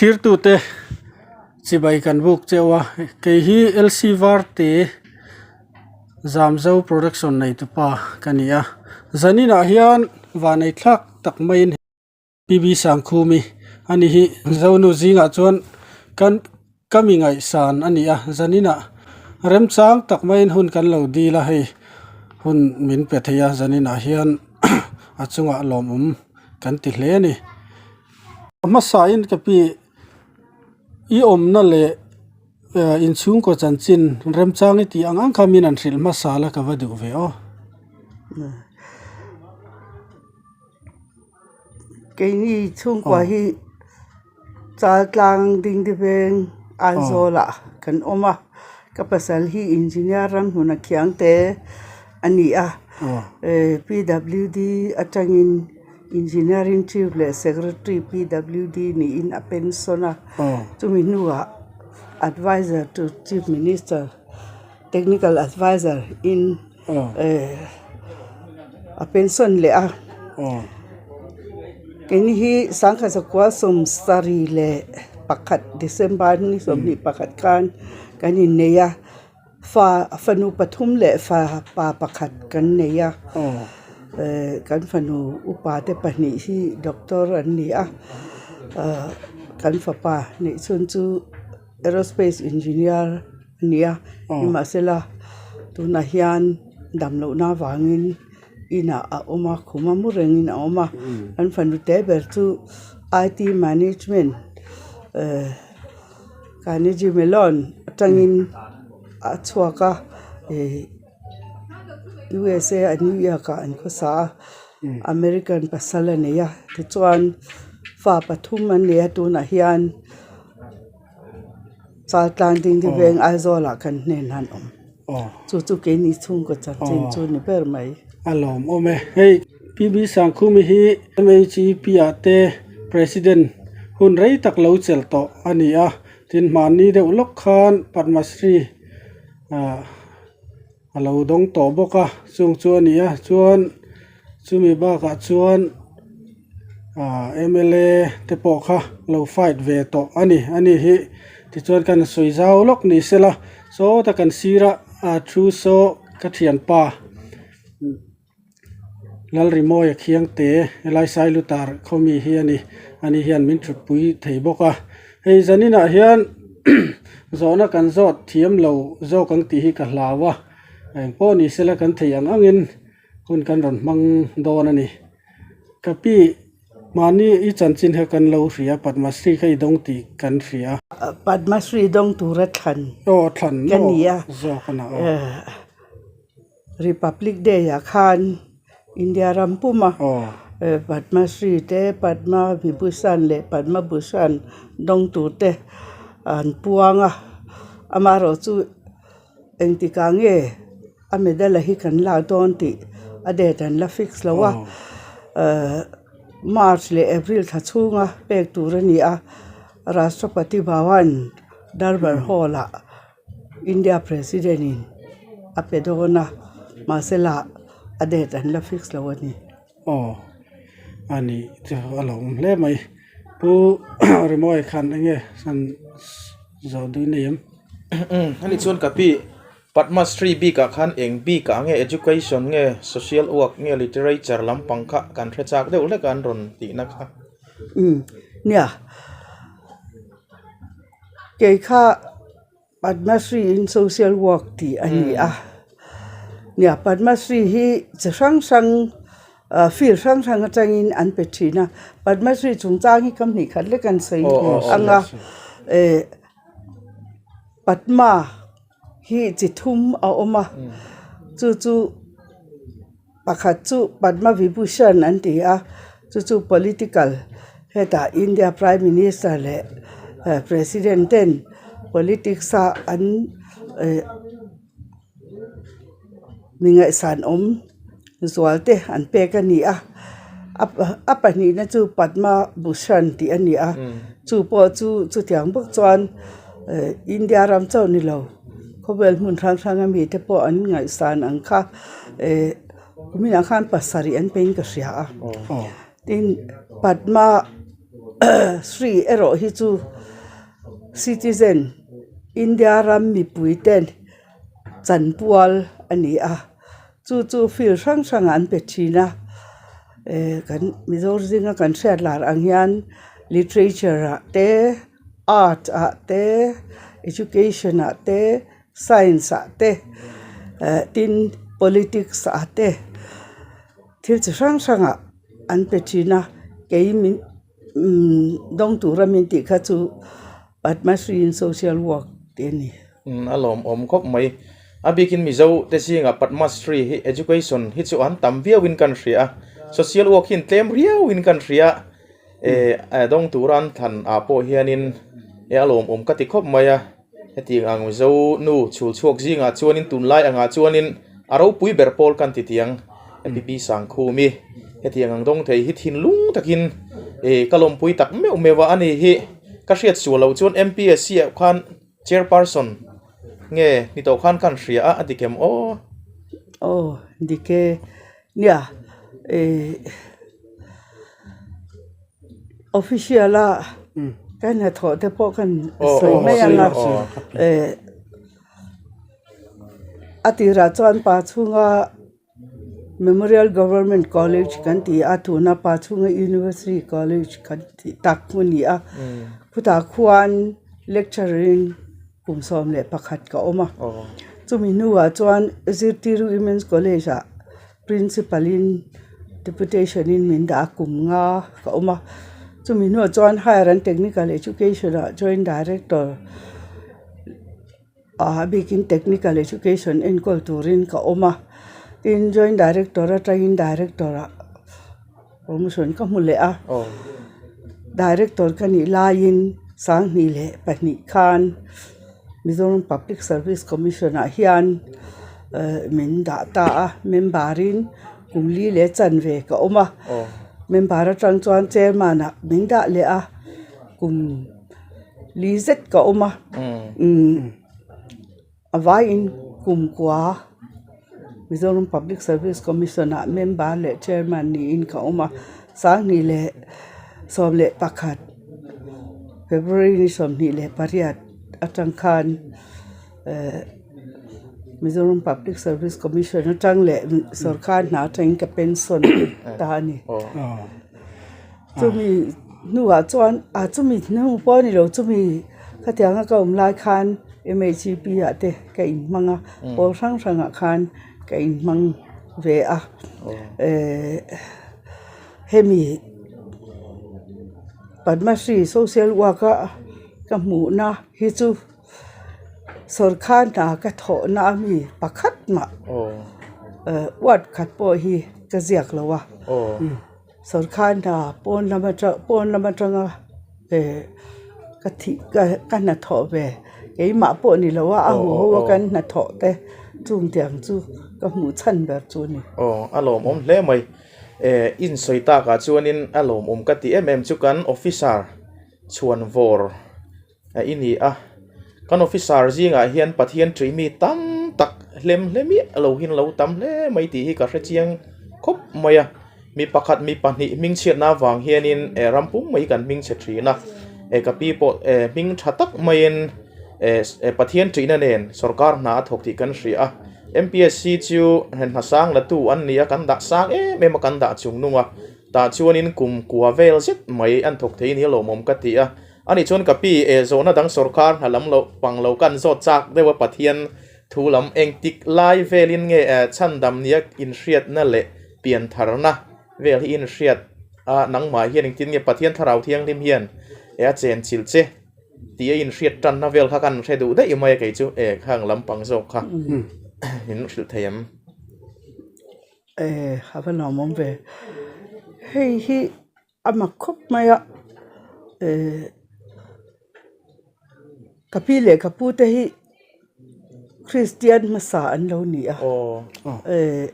Thirtute chibai kan buk cheu a kei hi LC Varte Zamzo production nei tupa ka ni a zaninah hian vanei thlak tak maiin PB Sangkhumi a ni hi Zonu zingah chuan kan ka mi ngaihsan a ni a zaninah remchang tak maiin hun kan lo dil a hei hun min pe thei a zaninah hian a chungah lawmawm kan ti hle a ni. A hmasain ka pi i awmna leh inchhungkaw chanchin remchang i tih ang ang kha min an hrilh hmasa la ka va duh ve aw. Keini chhungkua hi Chaltlang Dingdiveng Aizawlah kan awm a, ka pasal hi engineer ramhmun a khiang te a ni a, PWD atangin. Engineering Chief leh Secretary PWD niin a pension a, chumi hnuah Adviser to Chief Minister, Technical Adviser in a pension leh a. Keini hi Sangha Zakua sawmsarih leh pakhat December ni 21 khan kan innei a. Fa fanu pathum leh fa pa pakhat kan nei a eh kan fanu upa te pahnih hi doctor an ni a ah kan fapa neih chhun chu aerospace engineer a ni a nimahsela tunah hian dam lohna avangin inah a awm a khum a mu rengin a awm a kan fanu te ber chu I T management eh. Carnegie Mellon atangin a chhuak a ihh USA a New York ah an khawsa a American pasal a nei a tichuan fa pathum an nei a tunah hian Chaltlang Dingdi veng Aizawl ah kan hnenah an awm chu chu keini chhungkaw chanchin chu ni ber mai. A lawmawm e hei PB Sangkhumi hi MHEP ah te President hun rei tak lo chelh tawh a ni a, tin hmanni deuh lawk khan Padma Shri ah a lo dawng tawh bawk a, chung chu a ni a, chuan chumi bakah chuan ah mla te pawh kha lo fight ve tawh a ni, a ni hi tichuan kan sawi zau lawk ni sela sawta kan sira ah thu saw ka thianpa. Lalrimawia Khiangte helai Sailutar khawmi hi a ni ani hian min thutpui thei bawk a hei zaninah hian zawhna kan zawt thiam lo zawk ang tih hi ka hlau a engpawh ni sela kan thei ang angin hun kan rawn hmang dawn a ni ka pi mahni i chanchin kha kan lo hria Padma Shri kha i dawng tih kan hria. Padma Shri dawng tura thlan aw thlan ka ni a zawk a na aw. Republic Day ah khan India ram puma Padma Shri te Padma Vibhushan leh Padma Bhushan dawng tur te an puang a amaherawh chu engtikah nge a medal a hi kan lak dawn tih a date an la fix lo a ahh March leh April thla chhunga pek tur a ni a Rashtrapati Bhavan Darbar Hall ah. India President in a pe dawn a mahse lah a date an la fix lo a ni. Aw a ni chu a lo awm hle mai Pu Rimawi khan enge san zawh duh nei em? Ani chuan ka pi Padma Shri bikah khan eng bikah nge education nge social work nge literature lampang kha kan hre chak deuh hlek a an rawn tihna kha. Umm nia. Kei kha Padma Shri in social work tih a ni a nia Padma Shri hi chi hrang hrang ah field hrang hrang atangin an pe thin a Padma Shri chungchang hi ka hnih khat lek an sawi ang a eh Padma hi chi thum a awm a chu chu. Pakhat chu Padma Vibhushan an ti a, chu chu political hetah India Prime Minister leh President ten politics a an eh mi ngaihsan awm zual te an pek a ni a, a pahnihna chu Padma Bhushan tih a ni a, chu pawh chu chutiang bawk chuan eh India ram chauh ni lo khawvel hmun hrang hrang a mite pawh an ngaihsan ang kha. Eh kuminah khan pasarih an pein ka hria a tin Padma. Shri erawh hi chu citizen India ram mipui ten chanpual a ni a chu chu field hrang hrangah an pe thin a eh kan Mizo zinga kan hriat lar ang hian literature ah te art ah te education ah te science ah te eh tin politics ah te thil chi hrang hrangah an pe thin a kei min umm dawng tura min tih kha chu Padma Shri in social work tih a ni. Umm a lawmawm khawp mai. A bikin Mizo te zingah Padma Shri hi education hi chu an tam viauin kan hria a, social work hi an tlem riauin kan hria a, eh dawng tura an thlan ah pawh hianin eh a lawmawm ka ti khawp mai a. Hetiang ang Mizo nu chhul chhuak zingah chuanin tunlai angah chuanin a ropui ber pawl kan ti tiang Pi Sangkhumi hetiang ang dawng thei hi thinlung takin eh ka lawmpui tak meuh meuh a ani hi ka hriat sual loh chuan MPSC ah khan chairperson nge ni tawh khan ka han hria a a dik em aw. Aw dik e nia eh. Official a ka hnathawh te pawh kan sawi mai ang a eh a tirah chuan pa chhunga Memorial Government College kan ti a tuna pa chhunga University College kan tih tak chu a ni a khutah khuan lecturer in kum 11 ka awm a chumi hnuah chuan Zirtir Women's College ah. Principal in deputation in min dah a kum nga ka awm a chumi hnuah chuan higher and technical education ah joint director ah a bikin technical education enkawl turin ka awm a tin joint director atangin director ah promotion ka hmu leh a director ka nih laiin 2002 khan. Mizoram Public Service Commission ah hian ehh min dah ta a member in kum li leh chanve ka awm a member atang chuan chairman ah min dah leh a kum li zet ka awm a umm a vaiin kum kua Mizoram Public Service Commission ah member leh chairman niin ka awm a 2011 February ni 28. Atang khan eh Mizoram Public Service Commission atang leh sorkar hna atangin ka pension ta a ni. Chumi hnuah chuan ah chumi hnu pawh a ni lo chumi khatianga ka awm lai khan M_H_P ah te ka inhmang a pawl hrang hrangah khan ka inhmang ve a eh hemi Padma Shri social work a. Ka hmuhna hi chu sawrkar hna ka thawhna a mi pakhat mah ward khat pawh hi ka ziak lo a sawrkar hna pawn lam atang pawn lam atanga eh ka thih ka hnathawh ve keimah pawh ni lo a a huho a kan hnathawh te chung tiang chu ka hmuh chhan ber chu a ni. Aw a lawmawm hle mai eh insawi takah chuanin a lawmawm ka ti em em chu kan officer. Chhuanvawr a i ni a, kan officer zingah hian Pathian ṭih mi tam tak hlem hle miah lo hian lo tam hle mai tih hi ka hre chiang khawp mai a, mi pakhat mi pahnih hming chhiatna avang hianin eh ram pum mai kan hming chhe ṭhin a, eh ka pi pawh eh hming ṭha tak maiin eh Pathian ṭihna nen sorkar hna a thawk tih kan hria a, MPSC chu hna sang la tu an ni a, kan dah sang em em a kan dah chung nung a. Tah chuanin kum kua vel zet mai an thawk thei nia lawmawm ka ti a. Ani chuan ka pi e zawhna dang sorkar hna lam loh pang lo kan zawt chak deuh a Pathian thu lam engtik lai velin nge chhandam nia inhriatna leh piantharna vel hi inhriat a nangmah hian engtin nge Pathian thlarau thianghlim hian e a chenchilh che tih a inhriat tanna vel kha kan hre duh daih mai a kei chu e khang lampang zawk kha min hrilh thei em? Eh a va nuam awm ve hei hi a mak khawp mai a eh ka pi leh ka pu te hi Kristian hmasa an lo ni a eh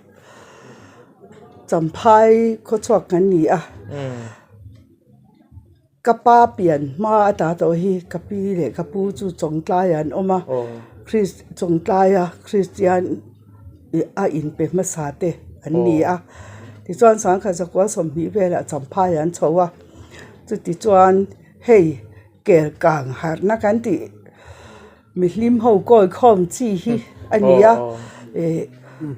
champhai khawchhuak kan ni a. Ka pa pian hma a ta tawh hi ka pi leh ka pu chu chawngtlaiah an awm a Chris chawngtlaia Christian ih a inpe hmasa te an ni a tichuan sangkhat zakua 20 velah champhai an chho a. Chutichuan hei kel kang harhna kan tih mihlim ho kawi khawm chi hi a ni a, ih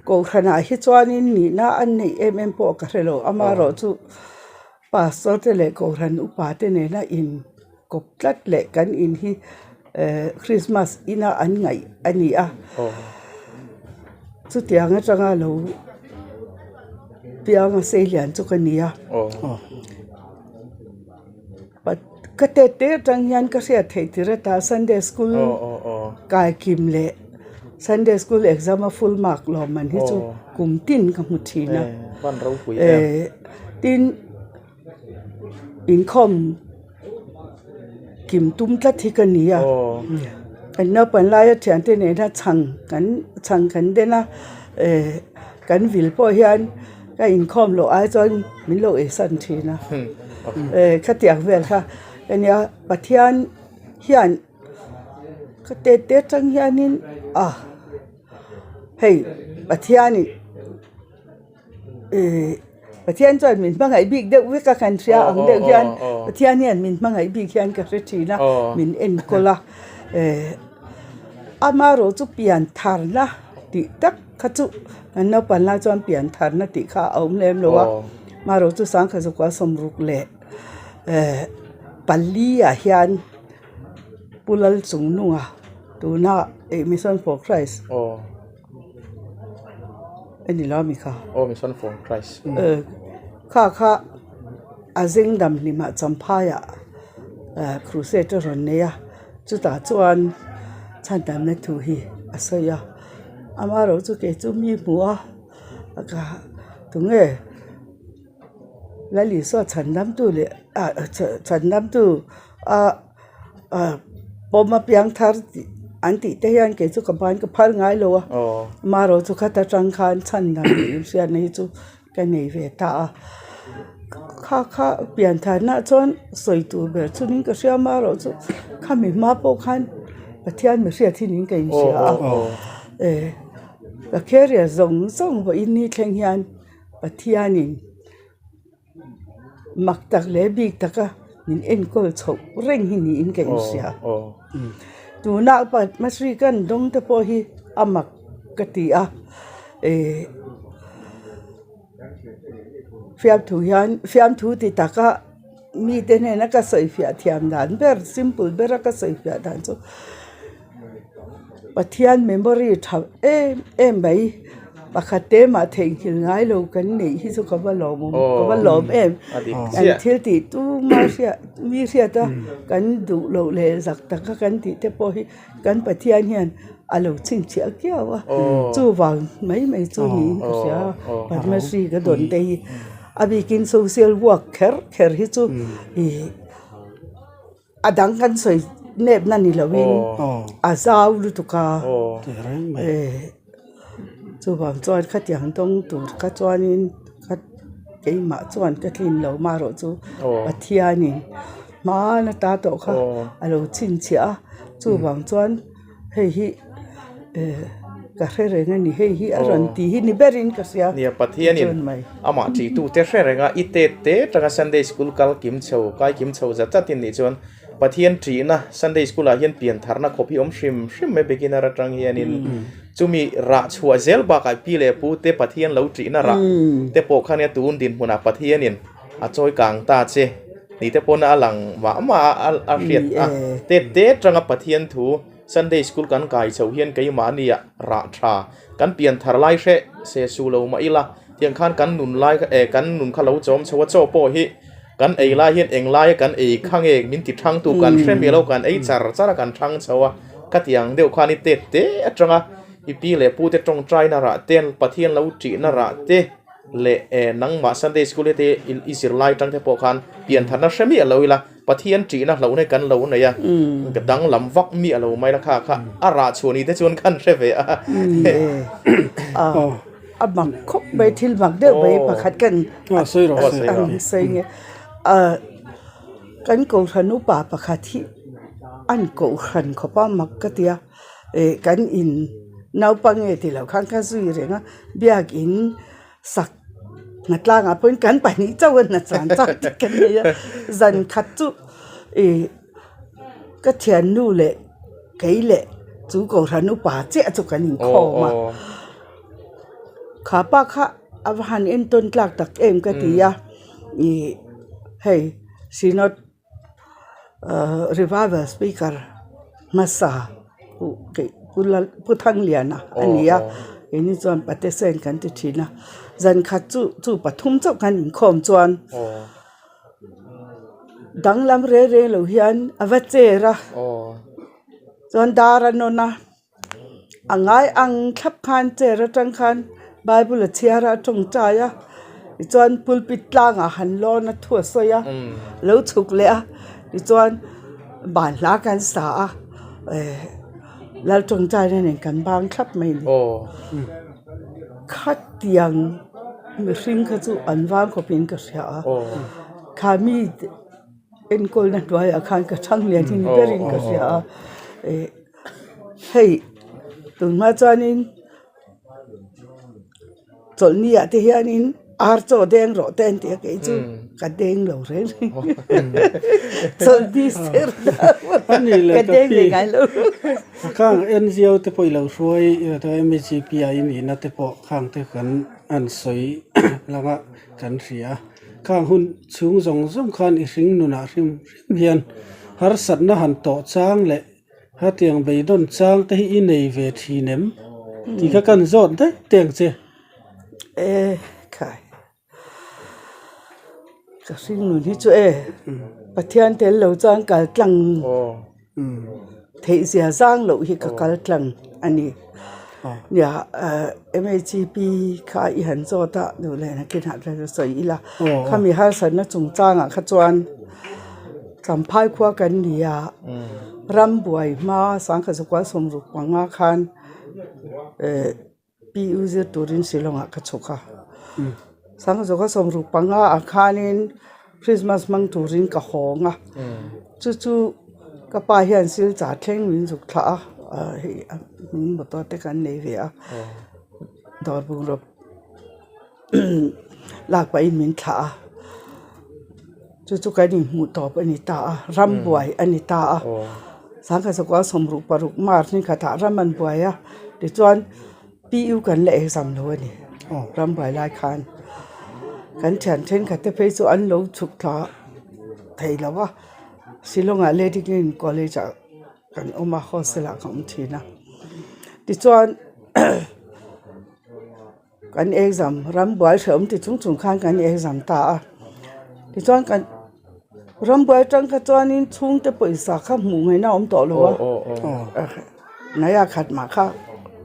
kohhranah hi chuanin nihna an neih em em pawh ka hre lo, amaherawhchu pastor te leh kohhran upa te nena in kawp tlat leh kan in hi eh Christmas ina an ngaih a ni a, chutiang atanga lo pianga sei lian chu ka ni a. Ka tet te atang hian ka hriat theih tir ata Sunday school kai kim leh Sunday school exam a full mark lawm man hi chu kum tin ka hmu thin a. Tin inkhawm kim tum tlat hi ka ni a. Kan naupang laia thiante nena chhang kan chhang kan den a kan vil pawh hian. Ka inkhawm loh ai chuan min lo eisan thin a, khatiang vel kha ania Pathian hian ka tet te atang hianin a hei Pathianin ih Pathian chuan min hmangaih bik deuh vek a kan hria ang deuh hian Pathian hian min hmangaih bik hian ka hre thin a min enkawl a amaherawhchu chu pian tharna tih tak. Kha chu kan naupan lai chuan pian tharna tih kha a awm lem lo a, marawh chu sangkhat zakua sawmruk leh eh pali ah hian Pu Lalchungnunga tuna ih Mission for Christ a ni lo ami kha kha kha a zing dam hlimah Champhaiah eh crusade a rawn nei a chutah chuan chhandamna thu hi a sawi a. Amaherawh chu kei chu mi hmu a ka tunge Lal Isua chhandamtu leh ah chhandamtu a ah pawm apiang thar tih an tih te hian kei chu ka ban ka phal ngai lo a amaherawh chu khata tang khan chhandam leh inhriatna hi chu. Ka nei ve ta a, kha kha pian tharna chuan sawi tur ber chunin ka hria amaherawh chu khami hma pawh khan Pathian mi hriat hi niin ka inhria a, eh ka carrier zawng zawng vawiin ni thleng hian Pathianin mak tak leh bik taka min enkawl chhoh reng hi niin ka inhria. Tuna Padma Shri kan dawng te pawh hi a mak ka ti a. Ehh fiamthu hian fiamthu ti taka mite hnena ka sawi fiah thiam dan ber simple bera ka sawi fiah dan chu Pathian memory tha em em mai pakhat te mah theihnghilh ngai lo kan neih hi chu ka va lawm awm ka va lawm em kan thil tih tuma hriat mi hriata kan duh loh leh zak taka kan tih te pawh hi. Kan Pathian hian a lo chhinchhiah kiau a, chuvang mai mai chu niin ka hria a, Padma Shri ka dawn te hi a bikin social work kher kher hi chu ih a dang kan sawi nep na ni loin a zau lutuk a, eh chuvang chuan khatiang tawng tur kha chuanin ka keimah chuan ka tlin lo marawh chu Pathianin. Hmana ta tawh kha a lo chhinchhiah a chuvang chuan hei hi eh ka hre reng a ni hei hi a rawn ti hi ni berin ka hria Nia Pathianin amah ṭihtute hre reng a i tet te tanga Sunday school kal kim chho kai kim chho zat zat in nih chuan Pathian ṭihna Sunday school ah hian pian tharna khawp hi awm hrim hrim mai beginner atang hianin chumi rah chhuah zel bakah pi leh pu te Pathian lo ṭihna rah te pawh kha nia tun dinhmunah Pathianin a chawi kang ta che. Ni te pawn a lang mah mah a a hriat a te te tanga Pathian thu Sunday school kan kai chho hian keimahni ah rah tha kan pian thar lai hre se su lo mah ila tiang khan kan nun lai eh kan nun kha lo chawm chho a chaw pawh hi kan ei lai hian eng laia kan ei kha nge min ti thang tu kan hre miah lo kan ei char char a kan thang chho a khatiang deuh khan i te te atanga i pi leh pu te tawngtaina rah te Pathian lo tihna rah te. Leh eh nangmah Sunday school hi te i zirlai tang te pawh khan piantharna hre miah lo ila Pathian ṭihna hlauhna hi kan lo nei a, ka danglam vak miah lo mai la kha kha a rah chhuah ni te chuan khan hre ve a. A mak khawp mai thil mak deuh mai pakhat kan sawi nge kan kohhran upa pakhat hi an kohhran khawp a mak ka ti a. Eh kan in naupang nge tih loh khan ka zui reng a biakin sak Hnatlangah pawhin kan pahnih chauh a hna chuan chak te kan nei a, zan khat chu ih ka thiannu leh kei leh chu kohhran upa chiah chu kan inkhawm a, kha pa kha a va han entawn tlak tak em ka ti a, ih hei synod. Ahh revival speaker hmasa pu Thangliana a ni a keini chuan Patesen kan ti thin a zan khat chu chu pathum chauh kan inkhawm chuan danglam reng reng lo hian a va chair a chuan dar a nawn a. A ngai ang thlap khan chair atang khan bible a chhiar a a tawngtai a tichuan pulpit tlangah han lawn a thu a sawi a lo chhuk leh a tichuan ban hla kan sa a eh lal tawngtaina nen kan bang thlap mai a ni khatiang mihring kha chu an vang khawpin ka hria a kha mi enkawlna hnuaiah khan ka chhang lian hi ni berin ka hria a eh. Hei tunhma chuanin chawlhni ah te hianin ar chaw deng rawh te an ti a kei chu ka deng lo reng reng chawlhni ser ka deng ve ngai lo. Khang NGO te pawh i lo hruai MHP ah i nihna te pawh khang te kan an sawi langa kan hria khang hun chhung zawng zawng khan i hring nunah hrim hrim hian harsatna han tawh chang leh Hetiang beidawn chang te hi i nei ve thin em? Tih kha kan zawt daih teh ang che. E khai. Ka hring nun hi chu e Pathian tel lo chuan kal tlang theih zia zang loh hi ka kal tlang a ni. Nia MHP kha i han zawt a duh leh nakinah chuan sawi ila. Khami harsatna chungchangah kha chuan. Champhai khua kan ni a, ram buai hma sangkhat zakua sawmruk panga khan eh PU zir turin Shillong ah ka chhuk a, sangkhat zakua sawmruk panga ah khanin Christmas hmang turin ka hawng a, chu chu ka pa hian silchar thleng min zuk thlah a, ah hei hming motor te kan nei ve a, dawr bungraw. Lak pahin min thlah a, chu chu kan inhmuh tawp a ni ta a, ram buai a ni ta a, sangkhat zakua sawmruk paruk march ni khatah ram an buai a, tichuan PU kan la exam lo a ni, ram buai lai khan kan thian thenkhat te phei chu an lo chhuk thla thei lo va, Shillong ah Lady Green College ah kan awm a, hostel ah ka awm thin a, tichuan. Kan exam rambuai hrehawm ti chung chung khan kan exam ta a, tichuan kan rambuai atang kha chuanin chhungte pawisa kha hmuh ngaihna a awm tawh lo a, nai a khat mah kha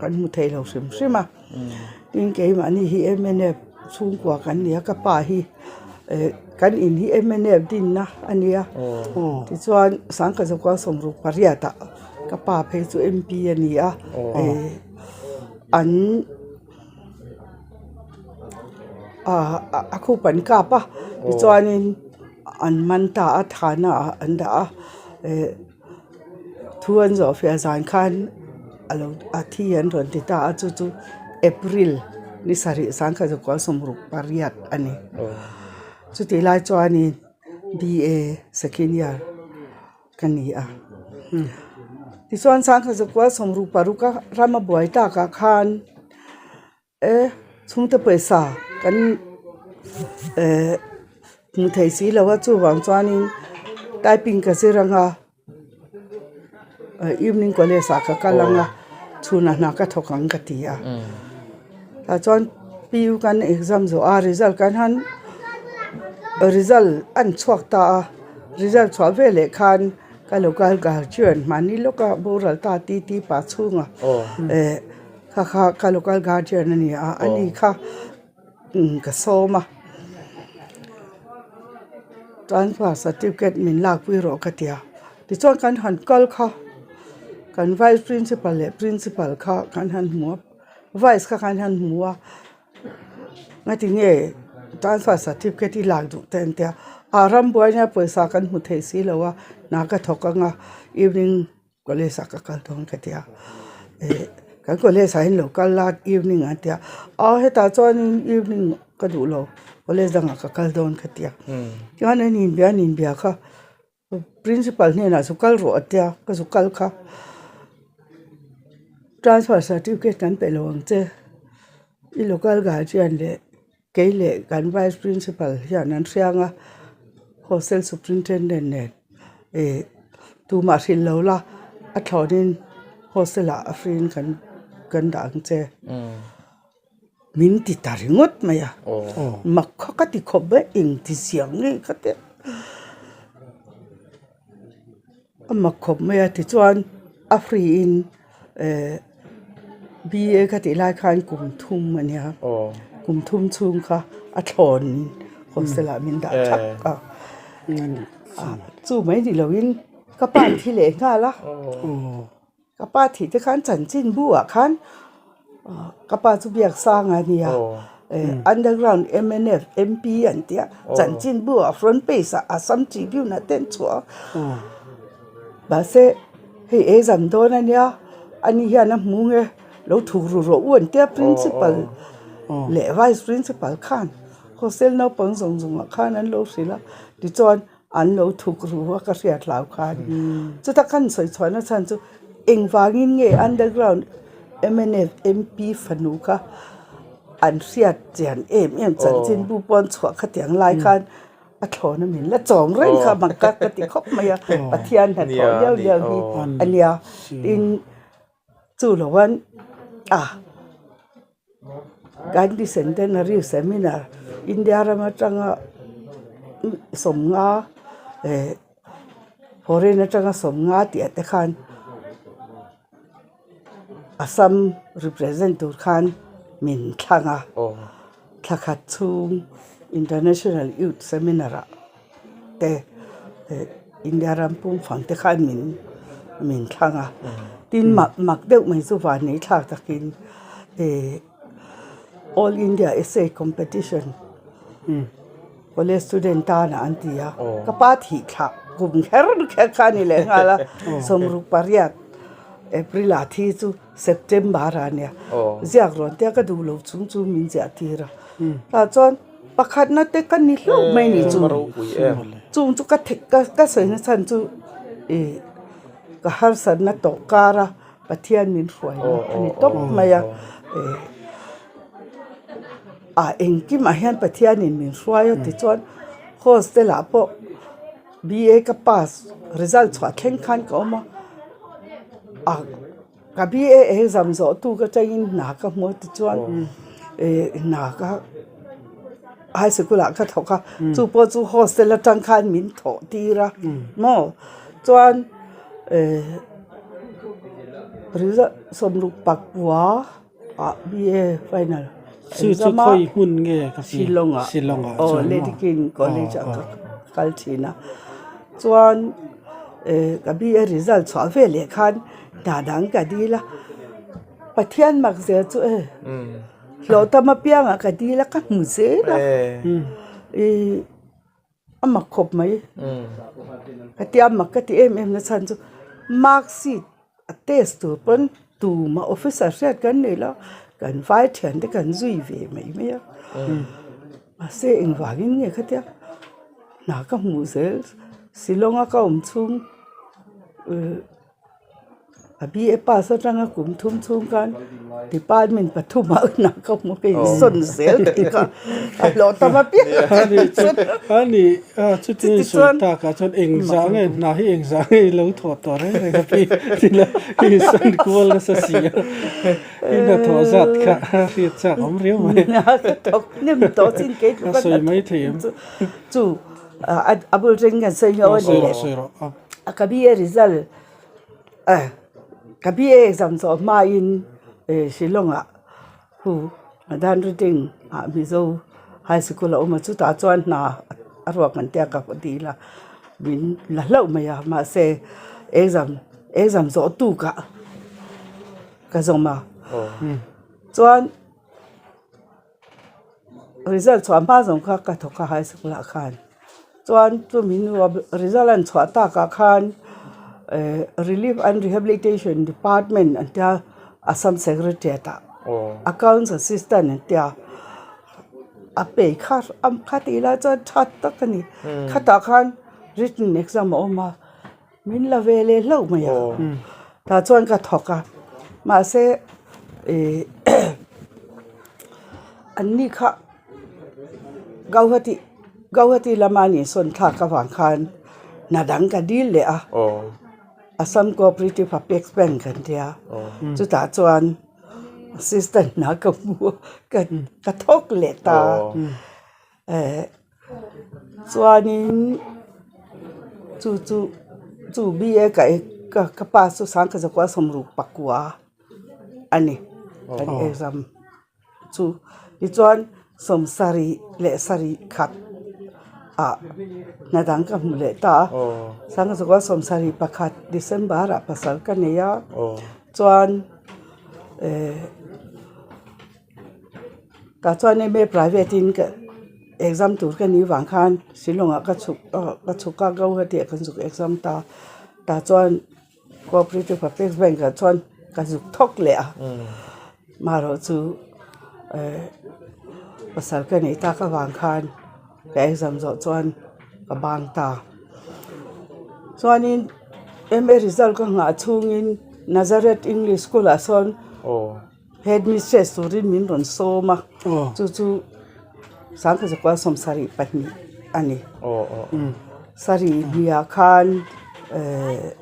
kan hmu thei lo hrim hrim a, tin keimahni hi mnf chhungkua kan ni a ka pa hi eh kan in hi mnf dinna a nia tichuan sangkhat zakua sawmruk pariat ah ka pa phei chu mp a ni a eh. An ah a khup an kap a tichuanin an man ta a thana ah an dah a eh thu an zawh fiah zan khan a lo a thi an rawn ti ta a chu chu April ni sarih sangkhat zakua sawmruk pariat a ni chutih lai chuanin B A second year. Ka ni a. Tichuan sangkhat zakua sawmruk paruk a ram a buai takah khan e chhungte pawisa kan eh hmu thei si lo a chuvang chuanin typing ka zir ang a evening college ah ka kal ang a chhunah hna ka thawk ang ka ti a. Tah chuan PU kan exam zawh a result kan han result an chhuak ta a. Result chhuah veleh khan ka local guardian mahni lawka boral ta ti ti pah chhunga eh kha kha ka local guardian a ni a ani kha ka sawm a transfer certificate min lakpui rawh ka ti a tichuan kan han kal kha kan vice principal leh principal kha kan han hmu a vice kha kan han hmu a. Ngati nge transfer certificate i lak duh te an tia a ram buai nia pawisa kan hmu thei si lo a hna ka thawk ang a evening college ah ka kal dawn ka tia eh. Kan college ah hian lo kal la evening ah an ti a, aw hetah chuanin evening ka duh lo college dangah ka kal dawn ka ti a, chuan an inbia an inbia kha principal hnenah zu kal rawh a tia ka zu kal kha transfer certificate kan pe lo ang che i local guardian leh kei leh kan vice principal hian an hriang a hostel superintendent nen ih tumah hrilh lo la a thlawnin hostel ah a free in kan kan dah ang che min ti ta ringawt mai a mak kha ka ti khawp mai engti ziah nge ka ti a mak khawp mai a tichuan a free in eh B A ka tih lai khan kum thum a nia kum thum chhung kha a thlawn hostel ah min dah thak a chu mai ni lo in ka pa thi leh nghal a ka pa thih te khan chanchin bu ah khan ka pa chu biak sang a nia eh underground M N F M P an tia chanchin bu ah front page ah Assam Tribune ah te an chhuah a mahse. Hei exam dawn a nia ani hian a hmu nge lo thuk ru rawh u an tia principal leh vice principal khan hostel naupang zawng zawng ah khan an lo hrilh a tichuan an lo thuk ru a ka hriat hlau khan chuta khan sawi chhuah na chhan chu engvangin nge underground mnf M_P fanu kha an hriat chian em em chanchinbu pawh an chhuah khatiang lai khan. A thlawn a min la chawm reng kha mak ka ka ti khawp mai a Pathian hnathawh liau liau hi a nia tin chu lo an a Gandhi Centenary Seminar India ram atanga 50 eh foreign atanga 50 tih ah te khan Assam represent tur khan min thlang a thla khat chhung International Youth Seminar ah te India ram pum fang te khan min min thlang a tin mak mak deuh mai chu van nei thlak takin eh All India Essay Competition College student tana an ti a, ka pa thih thlah kum kher kher kha a ni leh nghal a, 68 April ah thi chu September ah a nia, ziak rawn tia ka duh lo chung chu min ziah tir a, tah chuan pakhatna te ka ni hlauh mai ni chu, chung chu ka ka sawi na chhan chu ih ka harsatna tawh kar a Pathian min hruai na a ni tawp mai a ih. Ah engkimah hian Pathianin min hruai a tichuan hostel ah pawh B A ka pass result chhuah thleng khan ka awm a ah ka B A exam zawh tu ka tangin hna ka hmu a tichuan ih hna ka high sikul ah ka thawk a chu pawh chu hostel atang khan min thawh tir a maw chuan eh result 65. Ah B A final Chu chu khawi hmun nge ka pi Shillong ah Shillong ah aw chuan maw Lady King College ah ka kal thin a chuan eh ka B A result chhuah ve leh khan hna dang ka dil a Pathian mak zel chu e hlawh tam apiang ah ka dil a ka hmu zel a ih a mak khawp mai ka tia mak ka ti em em na chhan chu mark sheet a test tur pawn tumah officer hriat kan nei lo kan vai thian te kan zui ve mai mai a mahse engvangin nge khatia hna ka hmuh zel Shillong a ka awm chhung ih. A B A pass atanga kum thum chhung khan department pathumah hna ka hmu ka insawn zel tih kha a hlawh tam apiang a ni chu a ni a chuti a insawn takah chuan engzah nge hna hi engzah nge i lo thawh tawh reng reng a pi tila i insawn kual nasa si a i hnathawh zat kha a hriat chak awm riau mai ka thawk hnem tawh chin kei tluk a sawi mai thei em chu a bul reng kan sawi hlauh a ni le sawi rawh a ka B A result eh ka B A exam zawh hmain eh Shillong ah hu Madan Reading ah Mizo high sikul a awm a chutah chuan hna a ruak an tia ka dil a min la hlauh mai a mahse exam exam zawh tukah ka zawm a chuan. Result chhuah hma zawng kha ka thawk a high school ah khan chuan chumi hnuah result an chhuah takah khan eh relief and rehabilitation department an tia. Assam Secretariat ah Accounts Assistant an tia a pay kha kha tih lai chuan tha tak a ni khatah khan written exam a awm a min la ve leh hlauh mai a tah chuan ka thawk a mahse ih an ni kha Gauhati Gauhati lama an insawn thlak avang khan hna dang ka dil leh a. Assam Cooperative Apex Bank kan tia chutah chuan assistant hna ka hmu a ka ka thawk leh ta eh chuanin chu chu chu BA ka ka ka pass chu sangkhat zakua sawmruk pakua a ni kan exam. Chu tichuan sawmsarih leh sarih khat ah hna dang ka hmu leh ta a sangzawka sawmsarih pakhat December ah pasal ka nei a chuan eh tah chuan M A private in ka exam tur ka nih vang khan Shillong ah ka chhuk ka chhuk a Guwahati ah kan zuk exam ta tah chuan. Cooperative Apex Bank ah chuan ka zuk thawk leh a marawh chu eh pasal ka neih tak avang khan ka exam zawh chuan ka bang ta chuanin M A result ka nghah chhungin Nazareth English School ah sawn Headmistress turin min rawn sawm a chu chu Sangkhazakual 72 a ni. Sarih hniah khan eh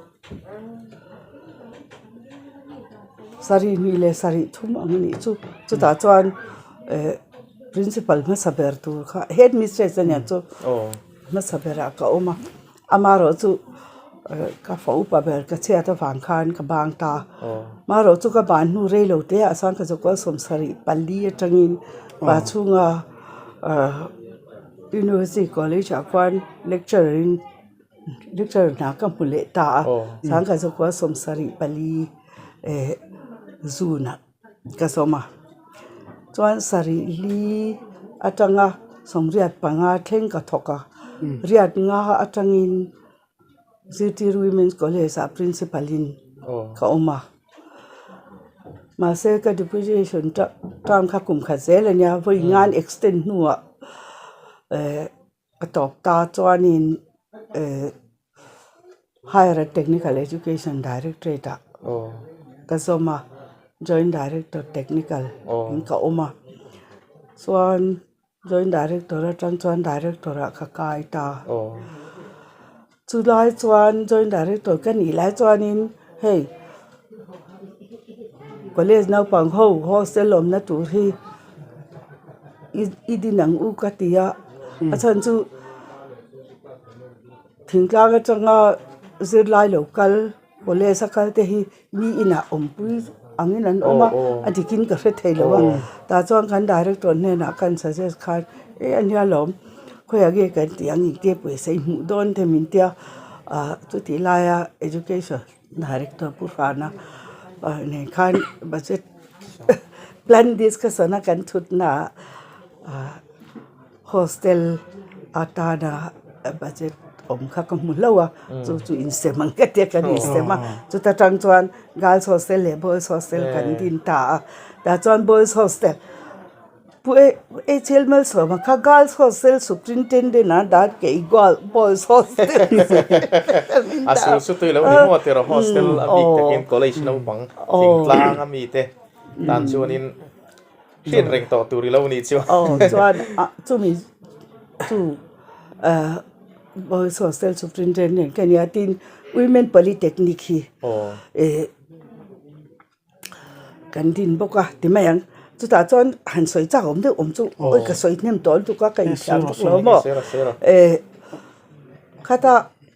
sarih hnih leh sarih thum ang a nih chu chutah chuan eh principal hmasa ber tur kha headmistress a nia chu hmasa berah ka awm a. Amaherawh chu ka fa upa ber ka chhiat avang khan ka bang ta. Amaherawh chu ka ban hnu rei lo te ah chuan ka zakua 74 atangin pa chhunga University College ah khuan lecturer in lecturer hna ka hmu leh ta a. Chuan ka zakua 74 eh June ah. Ka sawm a, chuan sarih li atanga 85 thleng ka thawk a, riat nga atangin Zirtir Women's College ah Principal in ka awm a, mahse ka deputation term kha kum khat zel a nia vawi ngan extend hnuah eh A tawp ta chuanin eh Higher and Technical Education Directorate ah ka zawm a, Joint Director Technical in ka awm a, chuan Joint Director atang chuan Director ah ka kai ta. Chulai chuan Joint Director ka nih lai chuanin hei College naupang ho hostel awmna tur hi i din ang u ka ti a, a chhan chu thingtlang atanga zirlai lo kal College a kal te hi mi inah awmpui angin an awm a, a dikin ka hre thei lo a, tah chuan kan director hnenah khan suggest khan e a nia lawm khawiah nge kan tih ang engtia pawisa i hmuh dawn te min tia ah chutih laia education director pu Hrana nen khan budget plan discussion a kan thutna ah. Hostel atana budget awm kha ka hmu hlauh a, chu chu insem ang ka tia kan insem a, chuta tang chuan girls hostel leh boys hostel kan din ta a, tah chuan boys hostel Pu HL Malsawma kha girls hostel superintendent a dah kei boys hostel A sul chu tui lo ni maw tiraw hostel a bik takin college naupang thingtlang a mite tan chuanin Hriat reng tawh tur i lo nih chu. Aw chuan ah chumi chu ah Boys Hostel Superintendent ka nia tin Women Polytechnic hi eh kan din bawk a ti mai ang. Chutah chuan han sawi chak awm deuh awm chu awi ka sawi hnem tawh lutuk a ka inthiam bawk lo maw. Eh khata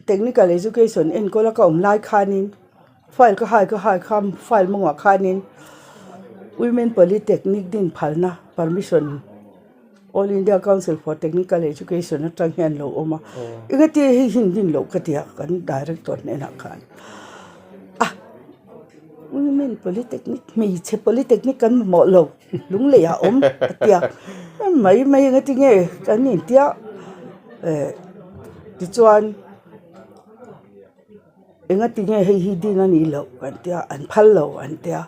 Technical Education enkawl a ka awm lai khanin. File ka hai ka hai kha file mawngah khanin Women Polytechnic din phalna permission All India Council for Technical Education atang hian lo awm a engati hei hi din loh ka ti a kan director hnenah khan a Women Polytechnic hmeichhe Polytechnic kan mamawh lo lunglei ah a awm a ti a mai mai engati nge kan intia eh tichuan. Engati nge hei hi din a nih loh kan tia an phal lo an tia.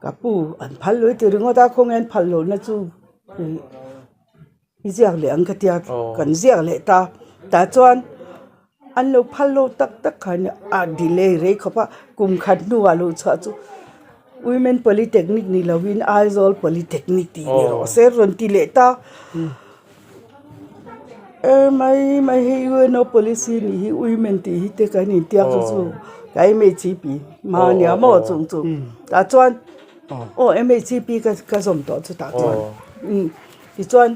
Ka pu an phal lo i ti ringawt a khawnge an phal lohna chu i ziak leh ang ka tia kan ziak leh ta tah chuan an lo phal lo tak tak kha nia a delay rei khawp a kum khat hnuah lo chhuah chu women polytechnic ni lovin Aizawl polytechnic tih ni rawh se rawn ti leh ta e mai mai hei UNO policy nih hi women tih hi te kan intiak chu chu ka M_H_P hma a nia maw chung chu tah chuan aw M_H_P ka zawm tawh chu tah chuan tichuan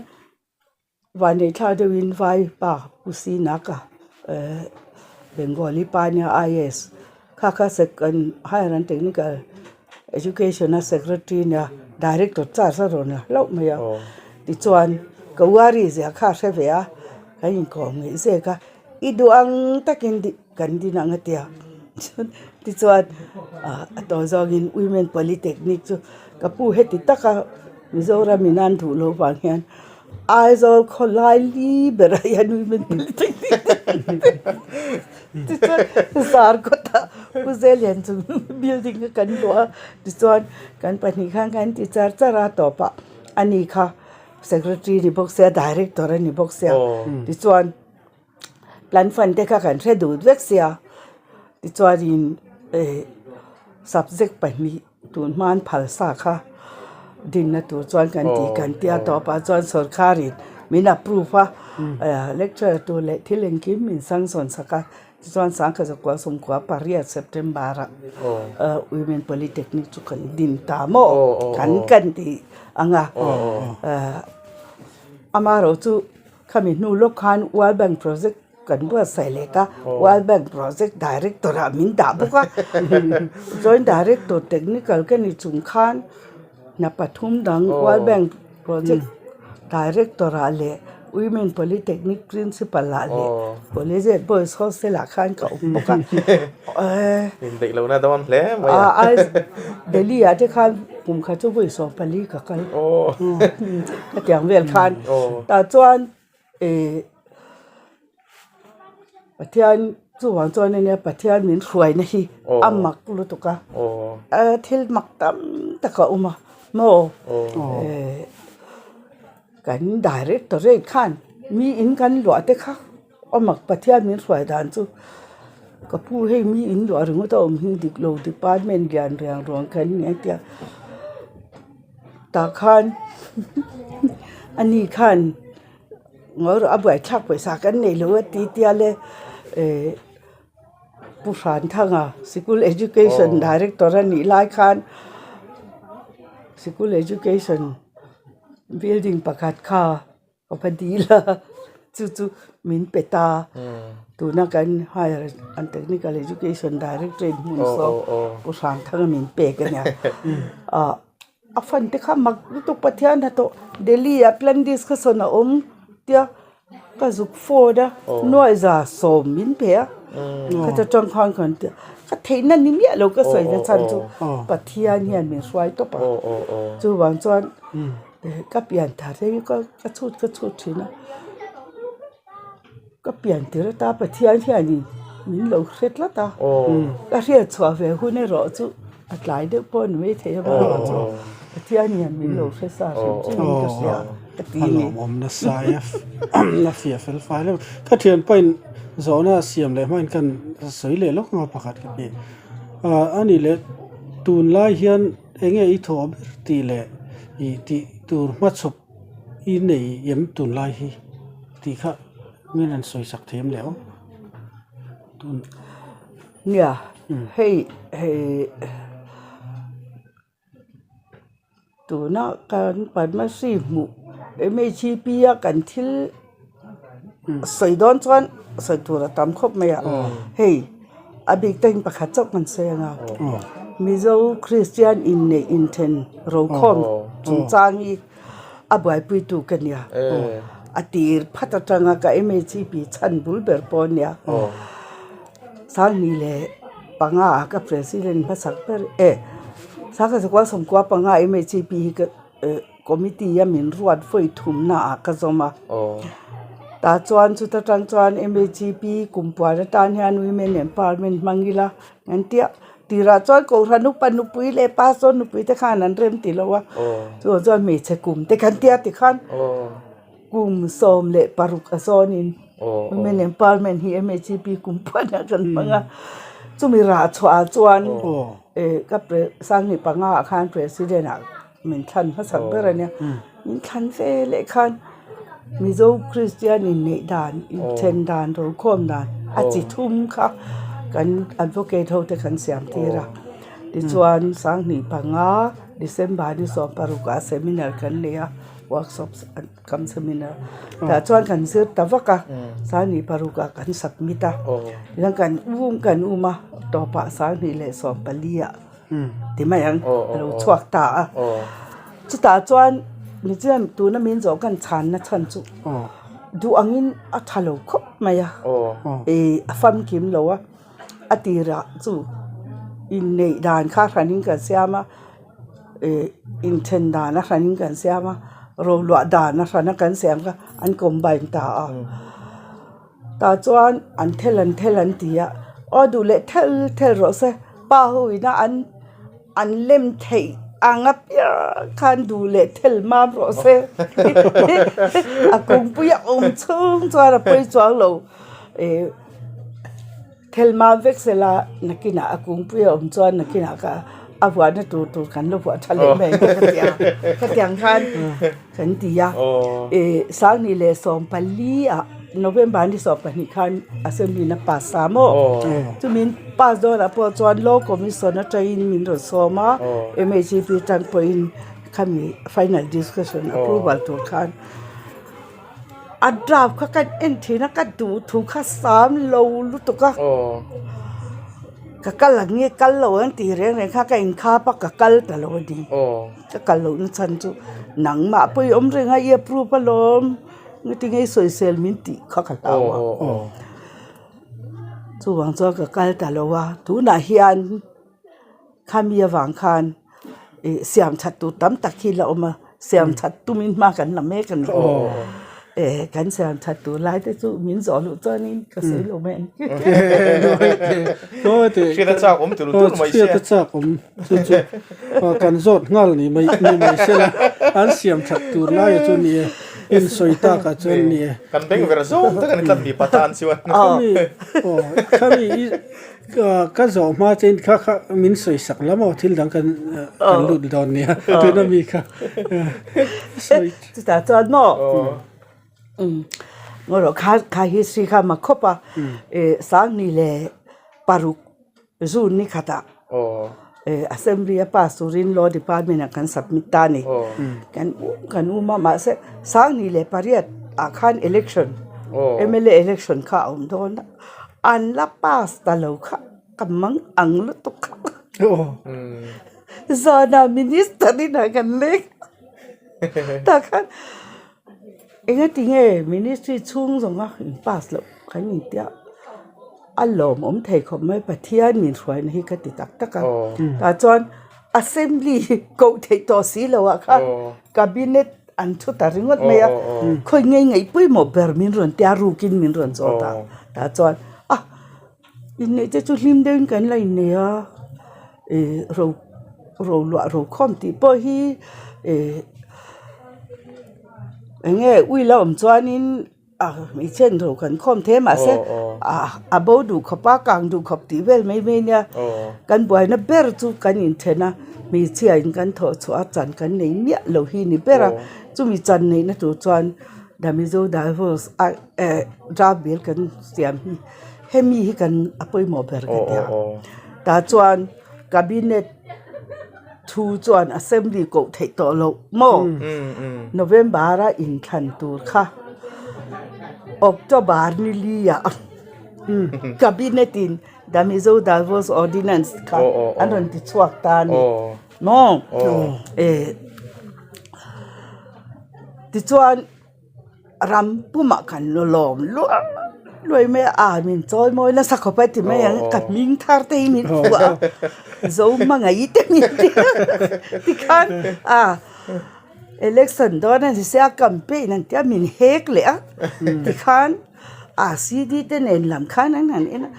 Vanneih thla deuhin vai pa Pu Sinaka ehh Bengali pa nia IAS kha kha second higher and technical education a secretary nia director charge a rawn la hlauh mai a tichuan ka worry zia kha a hre ve a kan inkawm ngeih zek a i duh ang takin kan din ang a tia tichuan ah a tawh zawngin women polytechnic chu ka pu heti taka Mizoram in an duh loh vang hian Aizawl khawlai li berah hian women polytechnic tichuan Zarkawtah Pu Zelian chung building kha kan luah a tichuan kan pahnih khan kan ti char char a tawpah ani kha secretary ni bawk sia director a ni bawk sia tichuan. Plan fund te kha kan hre duh vek sia tichuanin eh subject pahnih tun hman phal sa kha dinna tur chuan kan tih kan tia tawpah chuan sorkarin min approve a eh lecturer tur leh thil engkim min sanction sak a tichuan sangkhat zakua sawmkua pariat september ah eh women polytechnic chu kan din ta maw kan kan tih ang a eh amaherawhchu. Khami hnu lawk khan World Bank project kan buatsaih leh ta, World Bank project director ah min dah bawk a, joint director technical ka ni chung khan hna pathum dang World Bank project director ah leh Women Polytechnic principal ah leh Collegiate Boys Hostel ah khan ka awm bawk a. Indaih lohna dawn hle mai a. Delhi ah te khan kum khat chu vawi 14 ka kal. Hetiang vel khan tah chuan ih Pathian chuvang chuan ania Pathian min hruaina hi a mak lutuk a thil mak tam tak a awm a maw eh kan directorate khan mi in kan luah te kha a mak Pathian min hruai dan chu ka pu hei mi in luah ringawt a awm hi dik lo department lian riang ruang khan ni a tia. Tah khan ani khan ngawi rawh a buaithlak pawisa kan nei lo a ti tia le eh Pu Hranthanga sikul education director a nih lai khan sikul education building pakhat kha. Ka va dil a chu chu min pe ta tuna kan higher and technical education directorate hmun saw Pu Hrangthanga min pek a nia ah a fan te kha mak lutuk Pathian hnathawh Delhi ah plan discussion a awm tia ka zuk phone a nuaiza sawm min pe a khata tang khan kan tia ka theihna ni miah lo ka sawi na chhan chu Pathian hian min hruai tawp a chuvang chuan. Ka pian thar hi ka ka chhut ka chhut thin a ka pian tir ata Pathian hianin min lo hre tlat a ka hriat chhuah ve hun erawh chu a tlai deuh pawh a ni maithei a chu Pathian hian min lo hre sa hrim hrim in ka hria ka ti a ni. A lawmawm nasa e a fiah fel fai lo ka thianpain zawhna a siam leh hmain kan sawi leh lawk ang a pakhat ka pi a ni leh tunlai hian. Enge i thawh ber tih leh i tih tur hmachhawp i nei em tunlai hi tih kha min rawn sawi sak thei em le aw tun. Nia hei hei tuna kan Padma Shri hmuh M_H_P a kan thil sawi dawn chuan sawi tur a tam khawp mai a hei. A bik takin pakhat chauh kan sawi ang a, Mizo Kristian inneih inthen rokhawm chungchang hi a buaipuitu ka nia. A tir phat atanga ka MHCP chhan bul ber pawh a nia. Sanghnih leh panga ah ka president hmasak ber e, Sangha Zakua Sawmkua panga MHCP hi ka. Committee a min ruat vawi thumna ah ka zawm a tah chuan chuta tang chuan M H P kumpuan atan hian women empowerment hmang ila an tia. Tirah chuan Kohhran upa nupui leh Pastor nupui te khan an rem ti lo a, chuvang chuan hmeichhe kum te kan tia tikhan kum 16 a zawnin Women Empowerment hi MHEP kum phuanah kan hmang a, chumi rah chhuah ah chuan ka Sanghnih panga ah khan President ah min thlan hmasak ber a nia, min thlan ve leh khan Mizo Kristian inneih dan, inthen dan, rokhawm dan a chi thum kha kan advocate ho te kan siam tir a. Tichuan 2005 December ni 16 ah seminar kan nei a, workshop kam seminar tah chuan kan zir ta vak a, 2006 ah kan submit a, tichuan kan um kan um a tawpah 2014 ah. ti mai ang a lo chhuak ta a chutah chuan michian tuna min zawh kan chhanna chhan chu duh angin a tha lo khawp mai a ih a famkim lo a a tirah chu inneih dan kha hranin kan siam a ih inthen dan a hranin kan siam a roluah dan a hrana kan siam kha an combine ta a. Tah chuan an thel an thel an ti a, aw duh leh thel thel rawh se, pa ho ina an an lem theih ang apiang khan duh leh thel mam rawh se a kungpui a awm chhung chuan a pawi chuang lo ih thel mam vek sela nakinah a kungpui a awm chuan nakinah kha a huahna tur tur kan la huah tha leh mai ang ka ti a, khatiang khan. Kan ti a, ih 2014 ah November ni 12 khan Assembly in a pass ta maw? Chumin pass dawnah pawh chuan Law Commission atangin min rawn sawm a, MHEP tan pawhin khami final discussion approval tur khan a draft kha ka en thin a, ka duh thu kha sam lo lutuk a, ka kal ang nge kal lo ang tih reng reng kha ka inkhap a, ka kal ta lo a ni. Ka kal loh na chhan chu nangmah pawh i awm reng a i approve alawm engtin nge i sawisel min tih kha ka hlau a chuvang chuan ka kal ta lo a tunah hian khami avang khan ih siam that tur tam tak hi la awm a siam that tumin hma kan la mek a ni eh kan siam that tur lai te chu min zawh luh chuanin ka sawi lo mai ang. Hriat a chak awm tur tur mai sia. Hriat a chak awm. Chu chu kan zawt nghal ni mai ni mai sela an siam that tur laia chu ni e in sawi takah chuan ni e. Kan beng ver zawng tak a ni tlat mipa tan chuan. Khami aw khami i ka zawh hma che in kha kha min sawi sak la maw thil dang kan kan lut dawn nia tuna mi kha sawi. Chutah chuan maw ngaw kha kha history kha mak khawp a 2006 June ni khatah Assembly a pass turin Law Department ah kan submit ta a ni. Kan um kan um a mahse 2008 ah khan election mla election kha a awm dawn a, an la pass ta lo kha ka mang ang lutuk kha. Zanah minister inah kan leng tah khan Engatinge ministry chhung zawnga in pass loh kan intia a lawmawm thei khawp mai Pathian min hruaina hi ka ti tak tak a tah chuan assembly koh theih tawh si lo ah khan cabinet an thu ta ringawt mai a khawi ngei ngaih pawimawh ber min rawn tia rukin min rawn zawt a tah chuan a inneih te chu hlim deuhin kan la innei a ih ro ro luah ro khawm tih pawh hi ih. Eng nge ui la awm chuanin a hmeichhe an ro kan khawm thei a mahse a bo duh khawp a kang duh khawp tih vel mai mai nia kan buaina ber chu kan inthen a hmeichhia in kan thawh chhuah a chan kan nei miah lo hi ni ber a chumi chan neihna tur chuan the Mizo divorce a eh draft bill kan siam hi hemi hi kan a pawimawh ber ka ti a tah chuan cabinet. Thu chuan assembly koh theih tawh loh maw? November a inthlan tur kha October ni li ah cabinet in the Mizo Divorce Ordinance kha an rawn ti chhuak ta a ni maw? Tichuan. Ram pumah kan lawm luai luai mai a, a min chawi mawi nasa khawp a ti mai ang ka hming thar te hi min phuah a zo hmangaih te min ti a tikhan a election dawn a ni sia campaign an tia min hek leh a tikhan a CD te nen lam khan an han en a.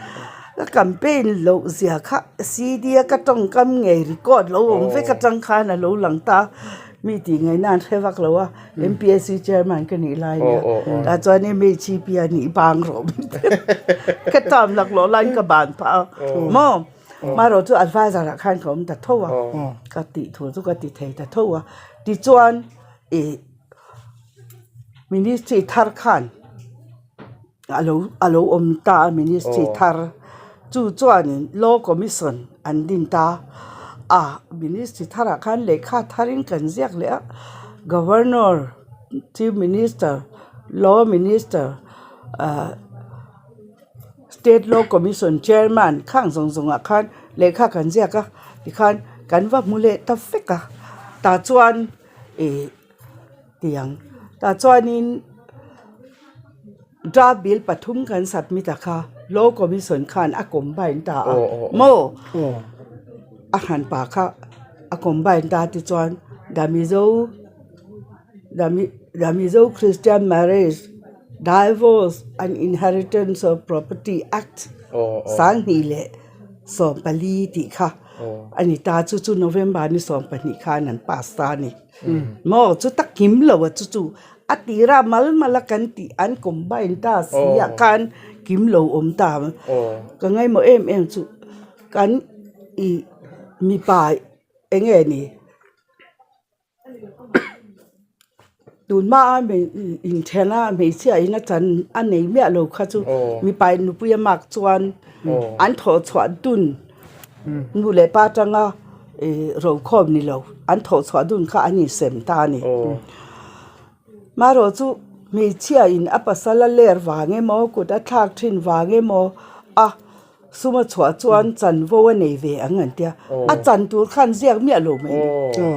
Ka campaign loh zia kha CD a ka tawngkam ngei record lo awm vek atang khan a lo lang ta a, mi tih ngaihna an hre vak lo a, MPSC chairman ka nih lai nia, tah chuan MHEP a nih bang rawh min ti a, ka term laklawh laiin ka ban phah a maw, marawh chu advisor ah khan ka awm ta tho a, ka tih thu chu ka ti thei ta tho a, tichuan ih ministry thar khan. A lo a lo awm ta a ministry thar chu chuanin law commission an din ta a ministry tharah khan lehkha tharin kan ziak leh a governor chief minister law minister ahh state law commission chairman khang zawng zawng ah khan lehkha kan ziak a tikhan kan va hmu leh ta vek a tah chuan ih. Tiang tah chuanin draft bill pathum kan submit a kha law commission khan a combine ta a maw a hran pah kha a combine ta tichuan the Mizo the Mizo Christian marriage divorce and inheritance of property act sanghnih leh 14 tih kha a ni ta chu chu November ni 12 khan an pass ta a ni. Maw chu ta kim lo a chu chu a tira mal mal a kan tih an combine ta si ah khan kim lo awm ta ka ngaimawh em em chu kan ih mipa eng nge ni tun hma a inthen a hmeichhia in a chan a nei miah lo kha chu mipa in nupui a mark chuan an thawh chhuah dun. Nu leh pa atanga ih rokhawm ni lo an thawh chhuah dun kha an insem ta a ni. Marawh chu hmeichhia in a pasal a ler vang emaw kut a thlak thin vang emaw a sum a chhuah chuan chanvo a nei ve ang an tia a chan tur khan ziak miah lo mai a ni.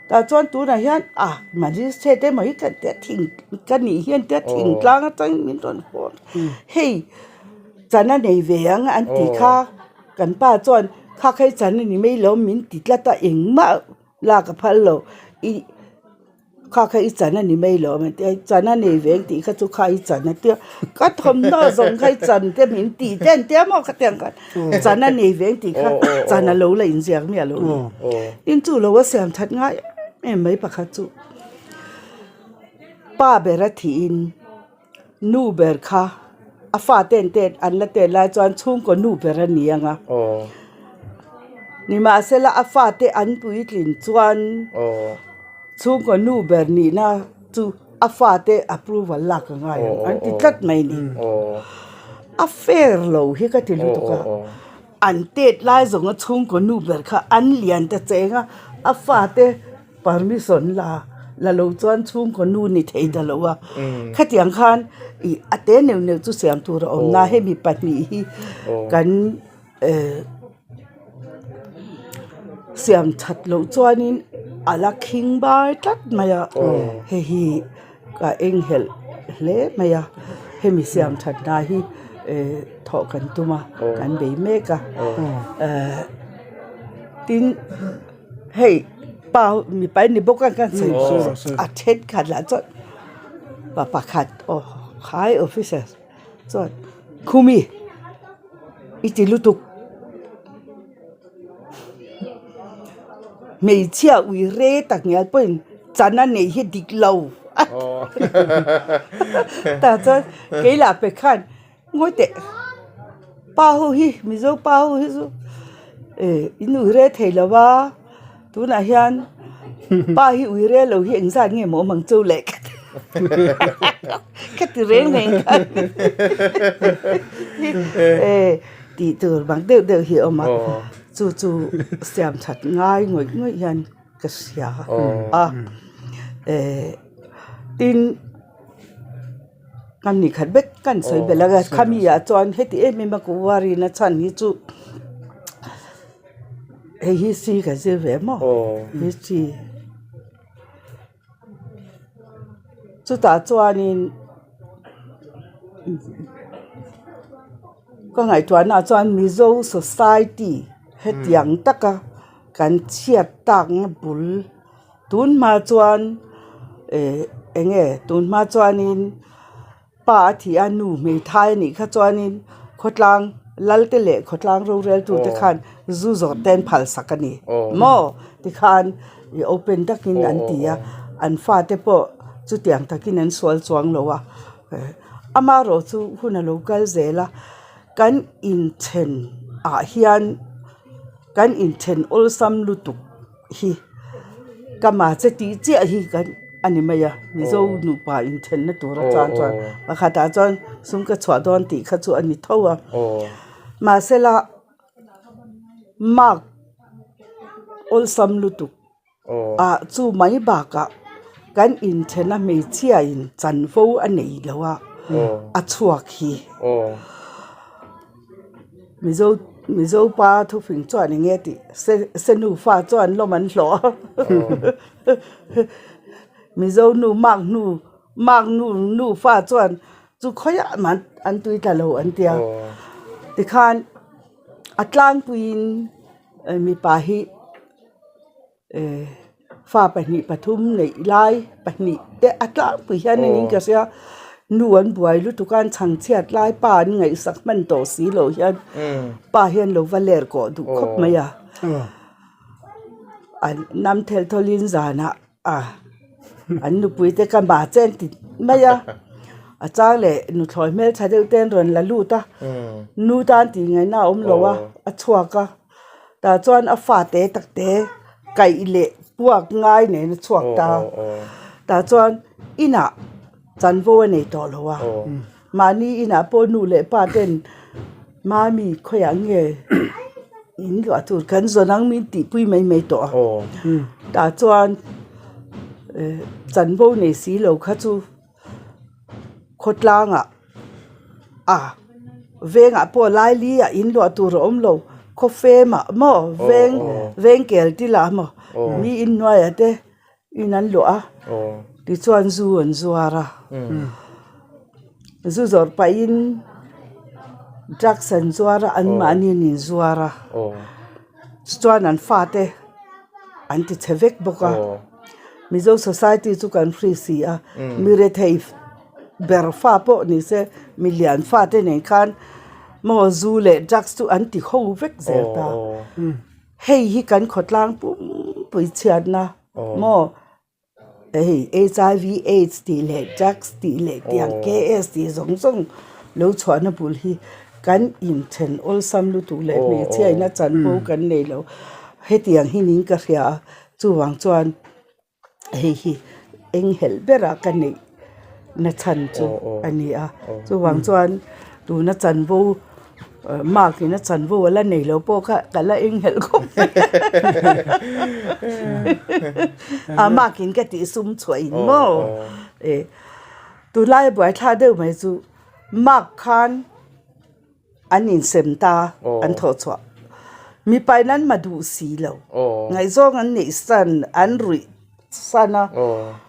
Tah chuan tunah hian a magistrate emaw hi ka tia thing ka nih hian tia thingtlang atangin min rawn hawn hei. Chan a nei ve ang an tih kha kan pa chuan kha khai chan a ni mai lo min ti tlat a engmah lak a phal lo ih kha kha i chan a ni mai lo an ti a chan a nei ve ang tih kha chu kha i chan a tia ka thawmhnaw zawng kha i chan te min tih te an tia maw khatiang khan chan a nei ve ang tih kha chan a lo la inziak miah lo a ni tin chu lo a siam that ngai em em mai pakhat chu pa ber a thihin. Nu ber kha a fa ten te an la tel lai chuan chhungkaw nu ber a ni ang a nimahsela a fate an puitlin chuan chhungkaw nu ber nihna chu a fate approval lak a ngai ang an ti tlat mai a ni a fair lo hi ka ti lutuk a. An tet lai zawng a chhungkaw nu ber kha an lian ta cheng a, a fate permission la la lo chuan chhungkaw nu ni thei ta lo a, khatiang khan ih a te neuh neuh chu siam tur a awm na hemi pahnih hi kan eh siam that loh chuanin a la khing bai tlat mai a, hei hi. Ka enghelh hle mai a, hemi siam that hna hi eh thawh kan tum a, kan bei mek a, eh tin hei pa mipa in ni bawk a kan sawi a thenkhat lah chuan pa pakhat aw khai officer chuan khumi i ti lutuk. Hmeichhia ui re tak ngial pawhin chan a neih hi dik lo a tah chuan kei lah pe khan ngawi teh pa ho hi mizo pa ho hi chu eh in ui re thei lo va tunah hian pa hi ui re lo hi engzat nge maw awm ang chu le ka ti ka ti reng reng khan eh. Tih tur bang deuh deuh hi a awm a, chu chu siam that ngai ngawih ngawih hian ka hria a, eh tin kan ni khat vek kan sawi belh ang a, khami ah chuan heti em em a ku uarin a chhan hi chu hei hi si ka zir ve maw history chutah chuanin ka ngaihtuahna ah chuan Mizo society hetiang taka kan chhiat takna bul tun hma chuan eh eng nge tun hma chuanin pa a thih a nu hmeithai a nih kha chuanin khawtlang. Lalte leh khawtlang roreltute khan zu zawrh te an phalsak a ni maw? Tikhan i open takin an ti a, an fate pawh chutiang takin an sual chuang lo a. Amaherawh chu hun a lo kal zel a, kan inthen ah hian kan inthen awlsam lutuk hi ka ma che tih chiah hi kan a ni mai a mizo nupa inthenna tur atan chuan pakhatah chuan sum ka chhuah dawn tih kha chu a ni tho a mahsela mark awlsam lutuk ah chu mai bakah kan inthena hmeichhia in chanvo a nei lo a a chhuak hi. Mizo Mizo pa thufing chuan eng nge tih se se nufa chuan lawm an hlawh a Mizo nu mak hnu mak nu nufa chuan chu khawiah mah an tui tla lo an tia tikhan a tlangpuiin mipa hi. Fa pahnih pathum neih lai pahnih te a tlangpui hian a niin ka hria nu an buai lutuk a an chhang chhiat lai pa an ngaihsak hman tawh si loh hian pa hian lo va ler kawh duh khawp mai a an nam thelh thawlhin zanah a an nupui te ka mah che an ti mai a a chang leh nuthlawi hmeltha deuh te an rawn la lut a nu tan tih ngaihna a awm lo a a chhuak a. Tah chuan a fate tak te kaih leh puak ngai nen a chhuak ta tah chuan inah chanvo a nei tawh lo a mahni inah pawh nu leh pa ten mami khawiah nge in luah tur kan zawn ang min tihpui mai mai tawh a tah chuan chanvo nei si lo kha chu. Khawtlangah a vengah pawh laili ah in luah tur a awm lo khawfemah maw veng veng kel tilah maw mi inhnuaiah te in an luah a tichuan zu an zuar a zu zawrh pahin drugs an zuar a anmahni an inzuar a tichuan an fate an ti chhe vek bawk a. Mizo society chu kan hri si a, mi rethei ber fa pawh ni se mi lian fa te nen khan maw zu leh drugs chu an ti ho vek zel ta. Hei hi kan khawtlang pumpui chhiatna maw hei HIV aids tih leh drugs tih leh tiang KS tih zawng zawng lo chhuahna bul hi kan inthen awlsam lutuk leh hmeichhia ina chanvo kan nei lo hetiang hi niin ka hria a. Chuvang chuan hei hi enghelh berah ka neih na chhan chu a ni a, chuvang chuan tuna chanvo mark ina chanvo a la nei lo pawh kha ka la enghelh khawp mai a, mark in ka tih sum chhuah in maw e tunlai buaithlak deuh mai chu mark khan. An insem ta, an thawh chhuah. Mipain an ma duh si lo. Ngaihzawng an neih san, an ruih san a,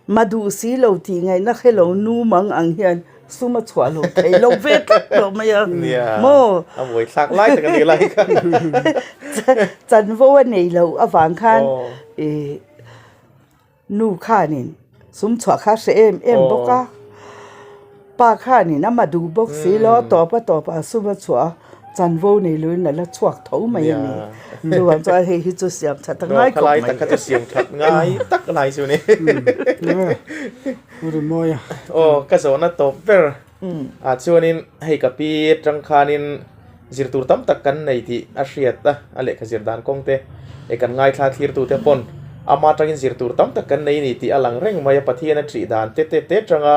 ma duh si lo tih ngaihna hre lo nu mang ang hian sum a chhuah lo thei lo ve tlat tawh mai a. Maw? A buai thlak lai tak a ni lai kha. Chanvo a nei lo avang khan i Nu khanin sum chhuah kha hre em em bawk a, pa khanin ama duh bawk si lo, a tawp a tawp ah sum a chhuah a, chanvo nei loin a la chhuak tho mai a ni. Chuvang chuan hei hi chu siam that a ngai khawp mai. Khalai tak kha chu siam that ngai tak lai chu ni. Rimawi a. Aw ka zawhna tawp ber ah chuanin hei ka pi atang khanin zir tur tam tak kan nei tih a hriat a, a lehkha zir dan kawng te eh kan ngaithla thlir tu te pawn ama atangin zir tur tam tak kan nei a ni tih a lang reng mai a, Pathian a ṭih dan te te te atanga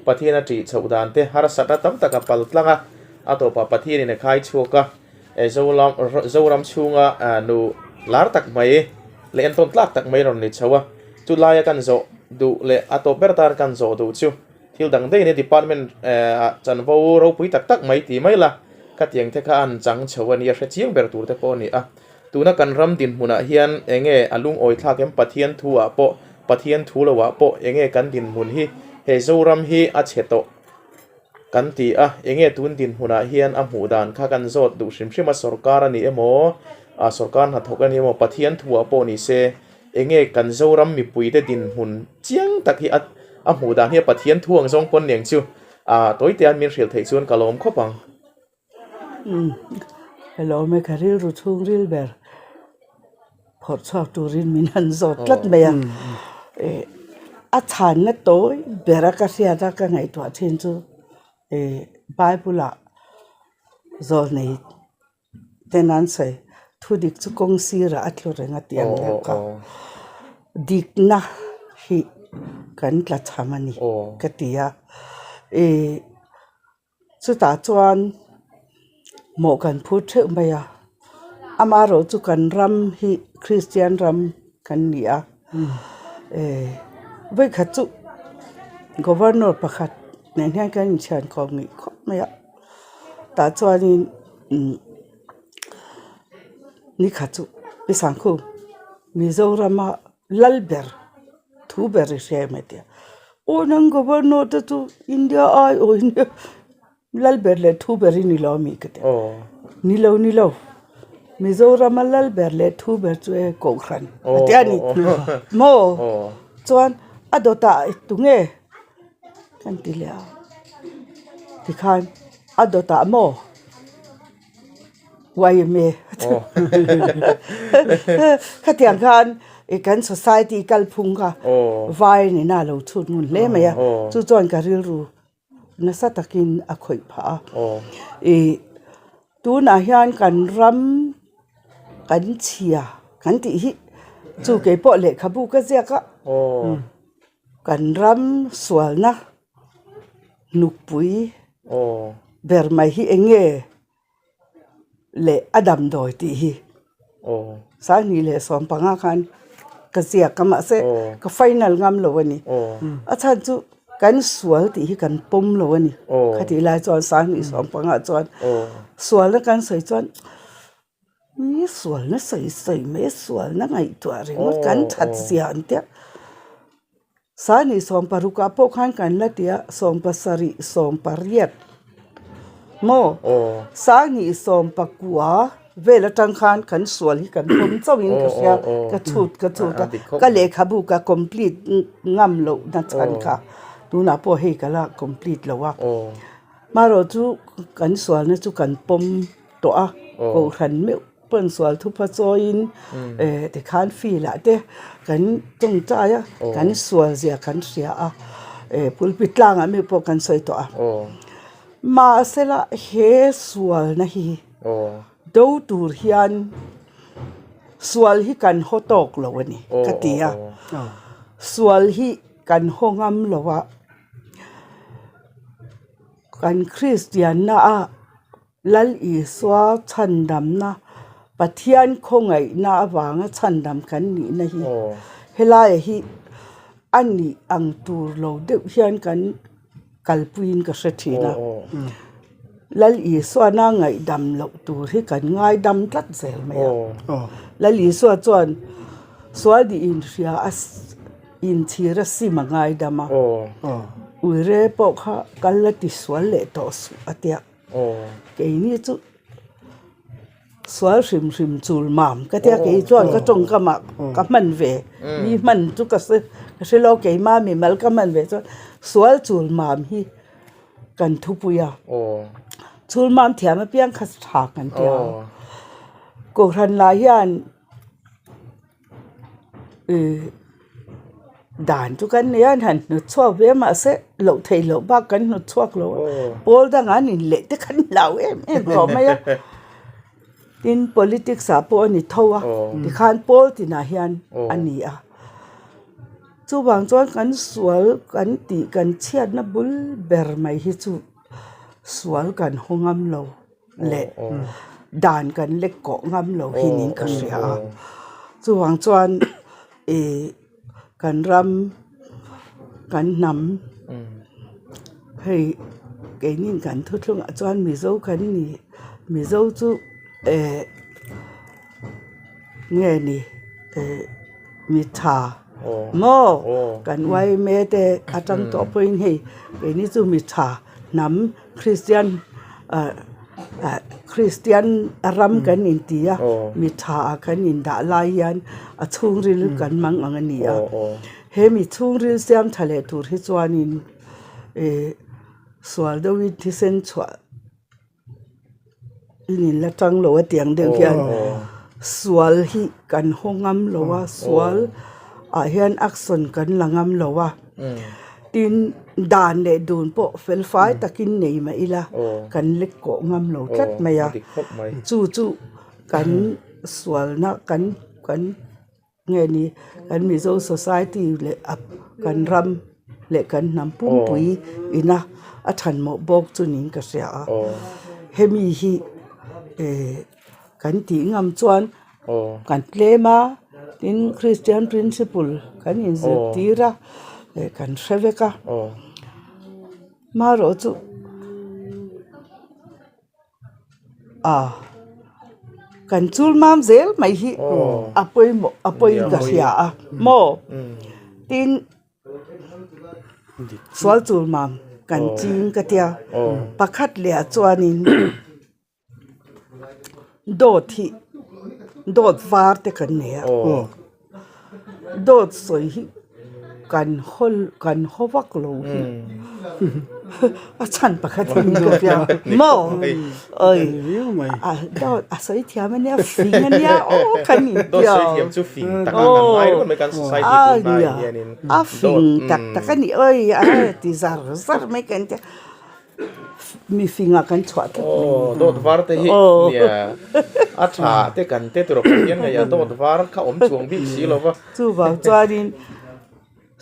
Pathian a ṭih chhoh dan te harsatna tam tak a pal tlang a, a tawpah Pathianin a khai chhuak a, eh Zoram Zoram chhunga nu lar tak mai leh entawn tlak tak mai rawn ni chho a, chulaia kan zawh duh leh a tawp ber tan kan zawh duh chu. Thil dang daih ania department ah chanvo ropui tak tak mai ti mai la, khatiang te kha an chang chho a nia hre chiang ber tur te pawh a ni a. Tuna kan ram dinhmunah hian enge a lungawi thlak em Pathian thu ah pawh Pathian thu lo ah pawh enge kan dinhmun hi he Zoram hi a chhe tawh kan ti a, enge tun dinhmunah hian a hmuh dan kha kan zawt duh hrim hrim a sorkar a ni emaw sorkar hnathawk a ni emaw Pathian thu ah pawh ni se Enge kan Zoram mipuite dinhmun chiang tak hi a a hmuh dan hi a Pathian thu ang zawng pawn niang chu a tawite an min hrilh theih chuan ka lawm khawp ang. Umm ka lawm e ka rilru chhungril ber phawrh chhuak turin min han zawt tlat mai a eh a chhanna tawi bera ka hriat a ka ngaihtuah thin chu eh bible ah zawlnei ten an sawi thu dik chu kawng sirah a tlu reng a tih ang deuh kha dikna hi kan tla cham a ni ka ti a ih chutah chuan mawh kan phut theuh mai a amaherawh chu kan ram hi kristian ram kan ni a eh vawikhat chu governor pakhat nen hian kan inthian khawm ngei khawp mai a. Tah chuanin umm nikhat chu i sangkhu Mizorama lal ber thu ber i hria em a ti a aw nang governor te chu India ai aw India lal ber leh thu ber i ni lo ami ka ti a ni lo ni lo Mizorama lal ber leh thu ber chu e kohhran a ti a ni maw chuan a dawtah tunge. Kan ti leh a tikhan a dawtah maw yma khatiang khan ih kan society kalphung kha vai nena a lo chhut ngun hle mai a chu chuan ka rilru nasa takin a khawih phah a ih tunah hian kan ram kan chhia kan tih hi chu keipawh lehkhabu ka ziak a. Kan ram sualna nupui ber mai hi eng nge leh a damdawi tih hi sanghnih leh sawmpanga khan ka ziak a mahse ka final ngam lo a ni a chhan chu kan sual tih hi kan pawm lo a ni khatih lai chuan sanghnih sawmpanga chuan sualna kan sawi chuan. Ni sualna sawi sawi mai a sualna ngaihtuah ringawt kan that zia an tia. Sani sawmparukah pawh khan kan la ti a sawmpasarih sawmpariat maw sani sawmpakua vel atang khan kan sual hi kan pawm chauhin ka hria ka chhut ka chhut a ka lehkhabu ka complete ngam loh na chhan kha tunah pawh hei ka la complete lo a marawh chu kan sualna chu kan pawm. tawh a kohhran meuh pawn sual thupha chawiin eh tikhan field ah te kan tawngtai a kan sual zia kan hria a eh pulpit tlangah meuh pawh kan sawi tawh a mahsela he sualna hi do tur hian sual hi kan haw tawk lo a ni ka ti a sual hi kan haw ngam lo a kan kristianna a. Lal Isua chhandamna, Pathian khawngaihna avanga chhandam kan nihna hi helaia hi a nih ang tur lo deuh hian kan kalpuiin ka hre thin a. Lal Isuana ngaihdam loh tur hi kan ngaidam tlat zel mai a. Lal Isua chuan sual dih inhria a inchhir a sim a ngaidam a. Uire pawh kha kal la tisual leh tawh suh a tia. Keini chu sual hrim hrim chul mam ka tia kei chuan ka tawngkam ah ka hman ve mi hman chu ka hre ka hre lo keima mimal ka hman ve chuan sual chul mam hi kan thupui a chul mam thiam apiang kha tha kan tia kohhran lah hian. Dan chu kan nei a an han hnawt chhuak ve a mahse loh theih loh bak kan hnawt chhuak lo a pawl dangah an inleh te khan hlau em em tawh mai a tin politics ah pawh a ni tho a tikhan pawl tinah hian a ni a chuvang chuan kan sual kan tih kan chhiatna bul ber mai hi chu sual kan haw ngam lo. leh dan kan lek kawh ngam lo hi niin ka hria a chuvang chuan ih kan ram kan hnam hei keini kan thuthlungah chuan mizo kan ni mizo chu eh nge ni eh. Mi tha maw kan yma te atang tawh pawhin hei keini chu mi tha hnam Kristian ah ah Kristian ram kan inti a mi tha ah kan indah lai hian a chhungril kan mang ang a ni a he mi chhungril siam tha leh tur hi chuanin ih sual deuhin thisen chhuah. In in la tang lo a tiang deuh hian sual hi kan haw ngam lo a, sual ah hian action kan la ngam lo a, tin dan leh dun pawh fel fai takin nei mah ila kan lek kawh ngam lo tlat mai a, chu chu kan sualna kan kan. Nge ni kan Mizo society leh a kan ram leh kan hnam pumpui ina a thanmawh bawk chu niin ka hria a hemi hi eh kan tih ngam chuan kan tlem a tin Christian principle kan inzirtir a eh kan hre vek a marawh chu. A kan chul mam zel mai hi a pawimawh a pawi ka hria a maw tin sual chul mam kan ching ka tia pakhat leh ah chuanin dawt hi dawt var te kan nei a. Dawt sawi hi kan haw kan haw vak lo hi a chhan pakhat hi ni ka hria maw oi a dawt a sawi thiam ania fing ania aw kan inti a aw a nia a fing tak tak ani oi a ti zar zar mai kan tia. Mi fingah kan chhuah tlat mai. Aw dawt var te hi nia a tha te kan te tur Pathian ngei a dawt var kha awm chuang bik si lo va. Chuvang chuanin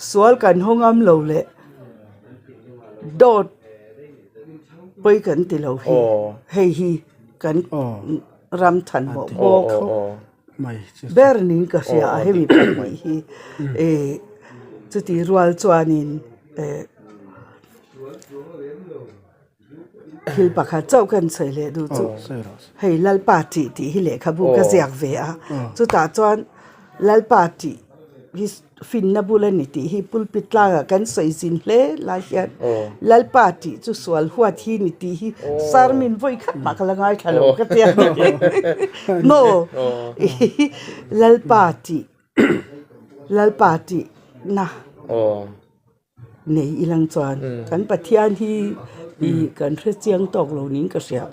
sual kan haw ngam lo leh dawt pawi kan ti lo hi hei hi kan ram than mawh bawk ber niin ka hria a hemi pahnih hi chutih rual chuanin eh. Thil pakhat chauh kan sawi leh duh chu hei Lalpa tih tih hi lehkhabu ka ziak ve a chutah chuan Lalpa tih hi finna bul a ni tih hi pulpit tlangah kan sawi zin hle lai hian Lalpa tih chu sual huat hi ni tih hi sermon vawi khat mah ka la ngaithla lo ka tia maw Lalpa tih Lalpa tih na. Nei ilang chuan kan Pathian hi ih kan hre chiang tawk lo niin ka hria.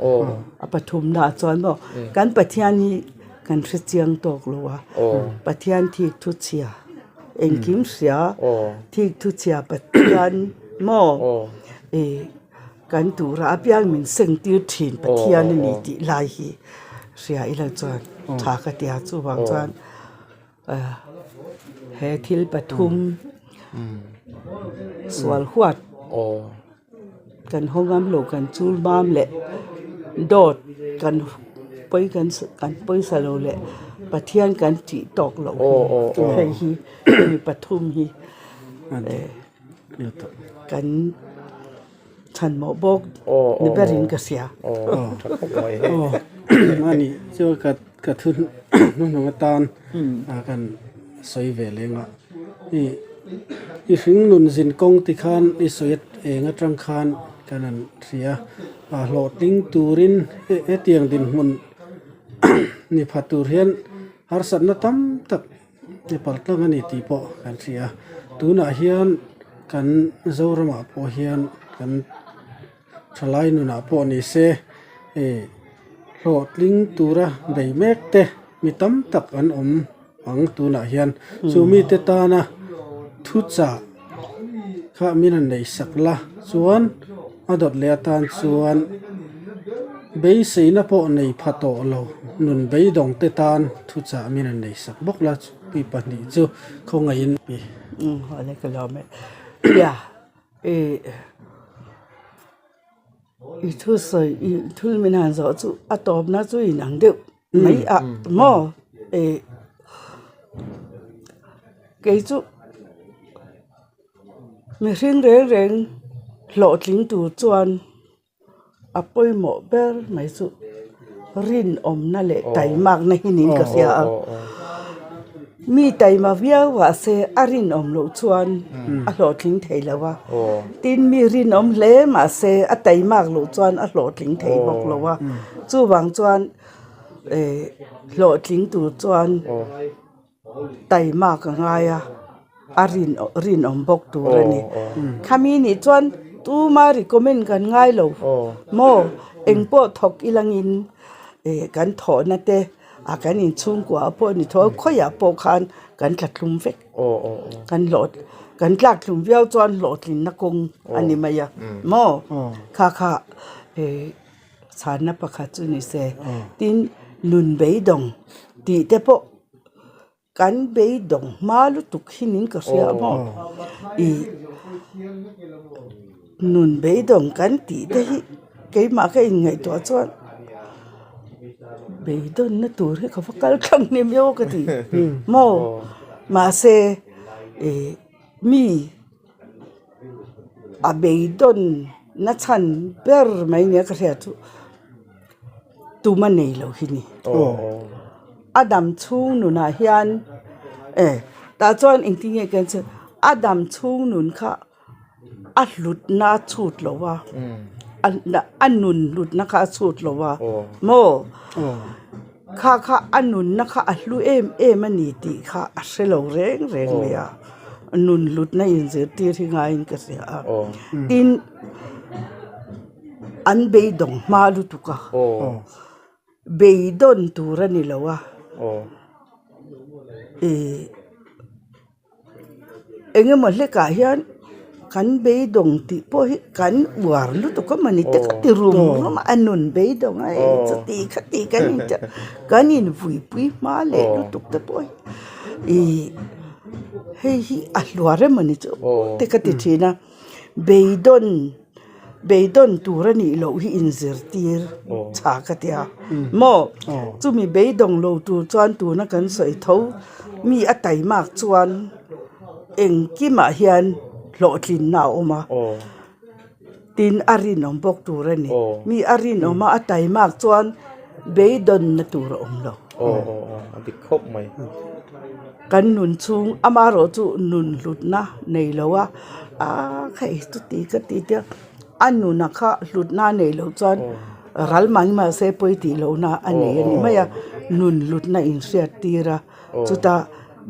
A pathumna ah chuan maw kan Pathian hi kan hre chiang tawk lo a, Pathian thik thu chhia engkim hria thik thu chhia Pathian maw ih kan tura apiang min seng tir thin Pathian a ni tih lai hi hria ilang chuan tha ka tia chuvang chuan. He thil pathum sual huat kan haw ngam lo kan chul mam leh dawt kan pawi kan kan pawisa lo leh Pathian kan tih tawk loh hi hei hi hemi pathum hi kan. Chhan mawh bawk ni berin ka hria. Aw ani chu ka ka thu hnuhnung atan kan sawi ve leng a i i hring nun zin kawng ti khan i sawi eng atang khan kan han hria a hlawhtling turin hetiang dinhmun ni pha tur hian harsatna tam tak. Ni palh tlang a ni tih pawh kan hria a tunah hian kan Zoramah pawh hian kan thalai nunah pawh ni se ih hlawhtling tura bei mek te mi tam tak an awm ang tunah hian chu mite tana thuchah kha min han neih sak la chuan a dawt leh atan chuan beiseina pawh nei pha tawh lo nun beidawng te tan thuchah min han nei sak bawk la tui pahnih chu khawngaihin pi. Umm awle ka lawm e ia ih i thusawi i thil min han zawh chu a tawpna chu inang deuh mai a maw ih kei chu. Mihring reng reng hlawhtling tur chuan a pawimawh ber mai chu rinawmna leh taimakna hi niin ka hria a. Mi taima viau ah se a rinawm loh chuan a hlawhtling thei lo a. Tin mi rinawm hle mah se a taimak loh chuan a hlawhtling thei bawk lo a. Chuvang chuan eh hlawhtling tur chuan. Taima ka ngai a, a rin rinawm bawk tur a ni. Khami nih chuan tuma recommend kan ngai lo maw engpawh thawk ilangin. Eh kan thawhna te a kan inchhungkua pawh ni tho khawiah pawh khan kan tla tlum vek kan hlawh kan tlak tlum viau chuan hlawhtlinna kawng a ni mai a maw kha kha eh chhanna pakhat chu ni se tin nun beidawng tih te pawh. Kan beidawng hma lutuk hi nin ka hria maw? Ih nun beidawng kan tih te hi keimah ka inngaihtuah chuan beidawnna tur hi ka va kal thlang hnem emaw ka ti maw? Mahse ih mi a beidawnna chhan ber mai nia ka hriat chu. Tuma nei lo hi ni. A dam chhung nunah hian e tah chuan engtin nge kan sawi a dam chhung nun kha a hlutna a chhut lo a a nun hlutna kha a chhut lo a maw kha kha a nunna kha a hlu em em a ni tih kha a hre lo reng reng mai a nun hlutna inzirtir hi ngaiin ka hria a tin. An beidawng hma lutuk a, beidawn tur a ni lo a, ih eng emaw hlekah hian kan beidawng tih pawh hi kan uar lutuk a mawni te ka ti rum rum a, a nun beidawng a hei chuti khati kan inti kan invuipui hma leh lutuk te pawh hi ih hei hi a hluar emawni chu te ka ti thin a. Beidawn beidawn tur a nih loh hi inzirtir tha ka tia maw chumi beidawng lo tur chuan tuna kan sawi tho mi a taimak chuan engkimah hian hlawhtlinna a awm a tin a rinawm bawk tur a ni mi a rinawm a a taimak chuan beidawnna tur a awm lo. Kan nun chhung amaherawh chu nun hlutna nei lo a aaa hei chuti ka ti te a nuna kha hlutna a neih loh chuan ral mai mahse pawi tih lohna a nei a ni mai a nun hlutna inhriat tir a chutah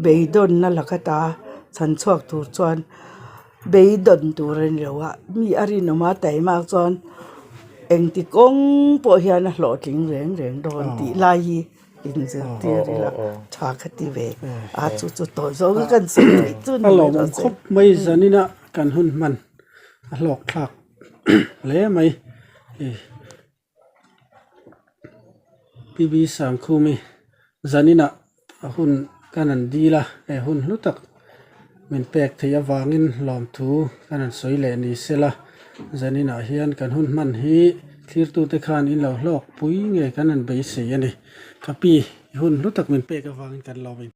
beidawnna laka ta chhan chhuak tur chuan beidawn tur a ni lo a mi a rinawm a taimak chuan engti kawng pawh hian a hlawhtling reng reng dawn tih lai hi. Inzirtir ila tha ka ti ve a chu chu tawh zawng a kan sawi theih chu ni A lawmawm khawp mai zanina kan hun hman a hlawk thlak hle mai hei PB Sangkhumi zanina a hun kan han dil a he hun hlu tak min pek theih avangin lawmthu kan han sawi leh ni sela zaninah hian kan hun hman hi thlirtute khan in lo hlawk pui nge kan han beisei a ni. Ka pi i hun hlu tak min pek avangin kan lawm in.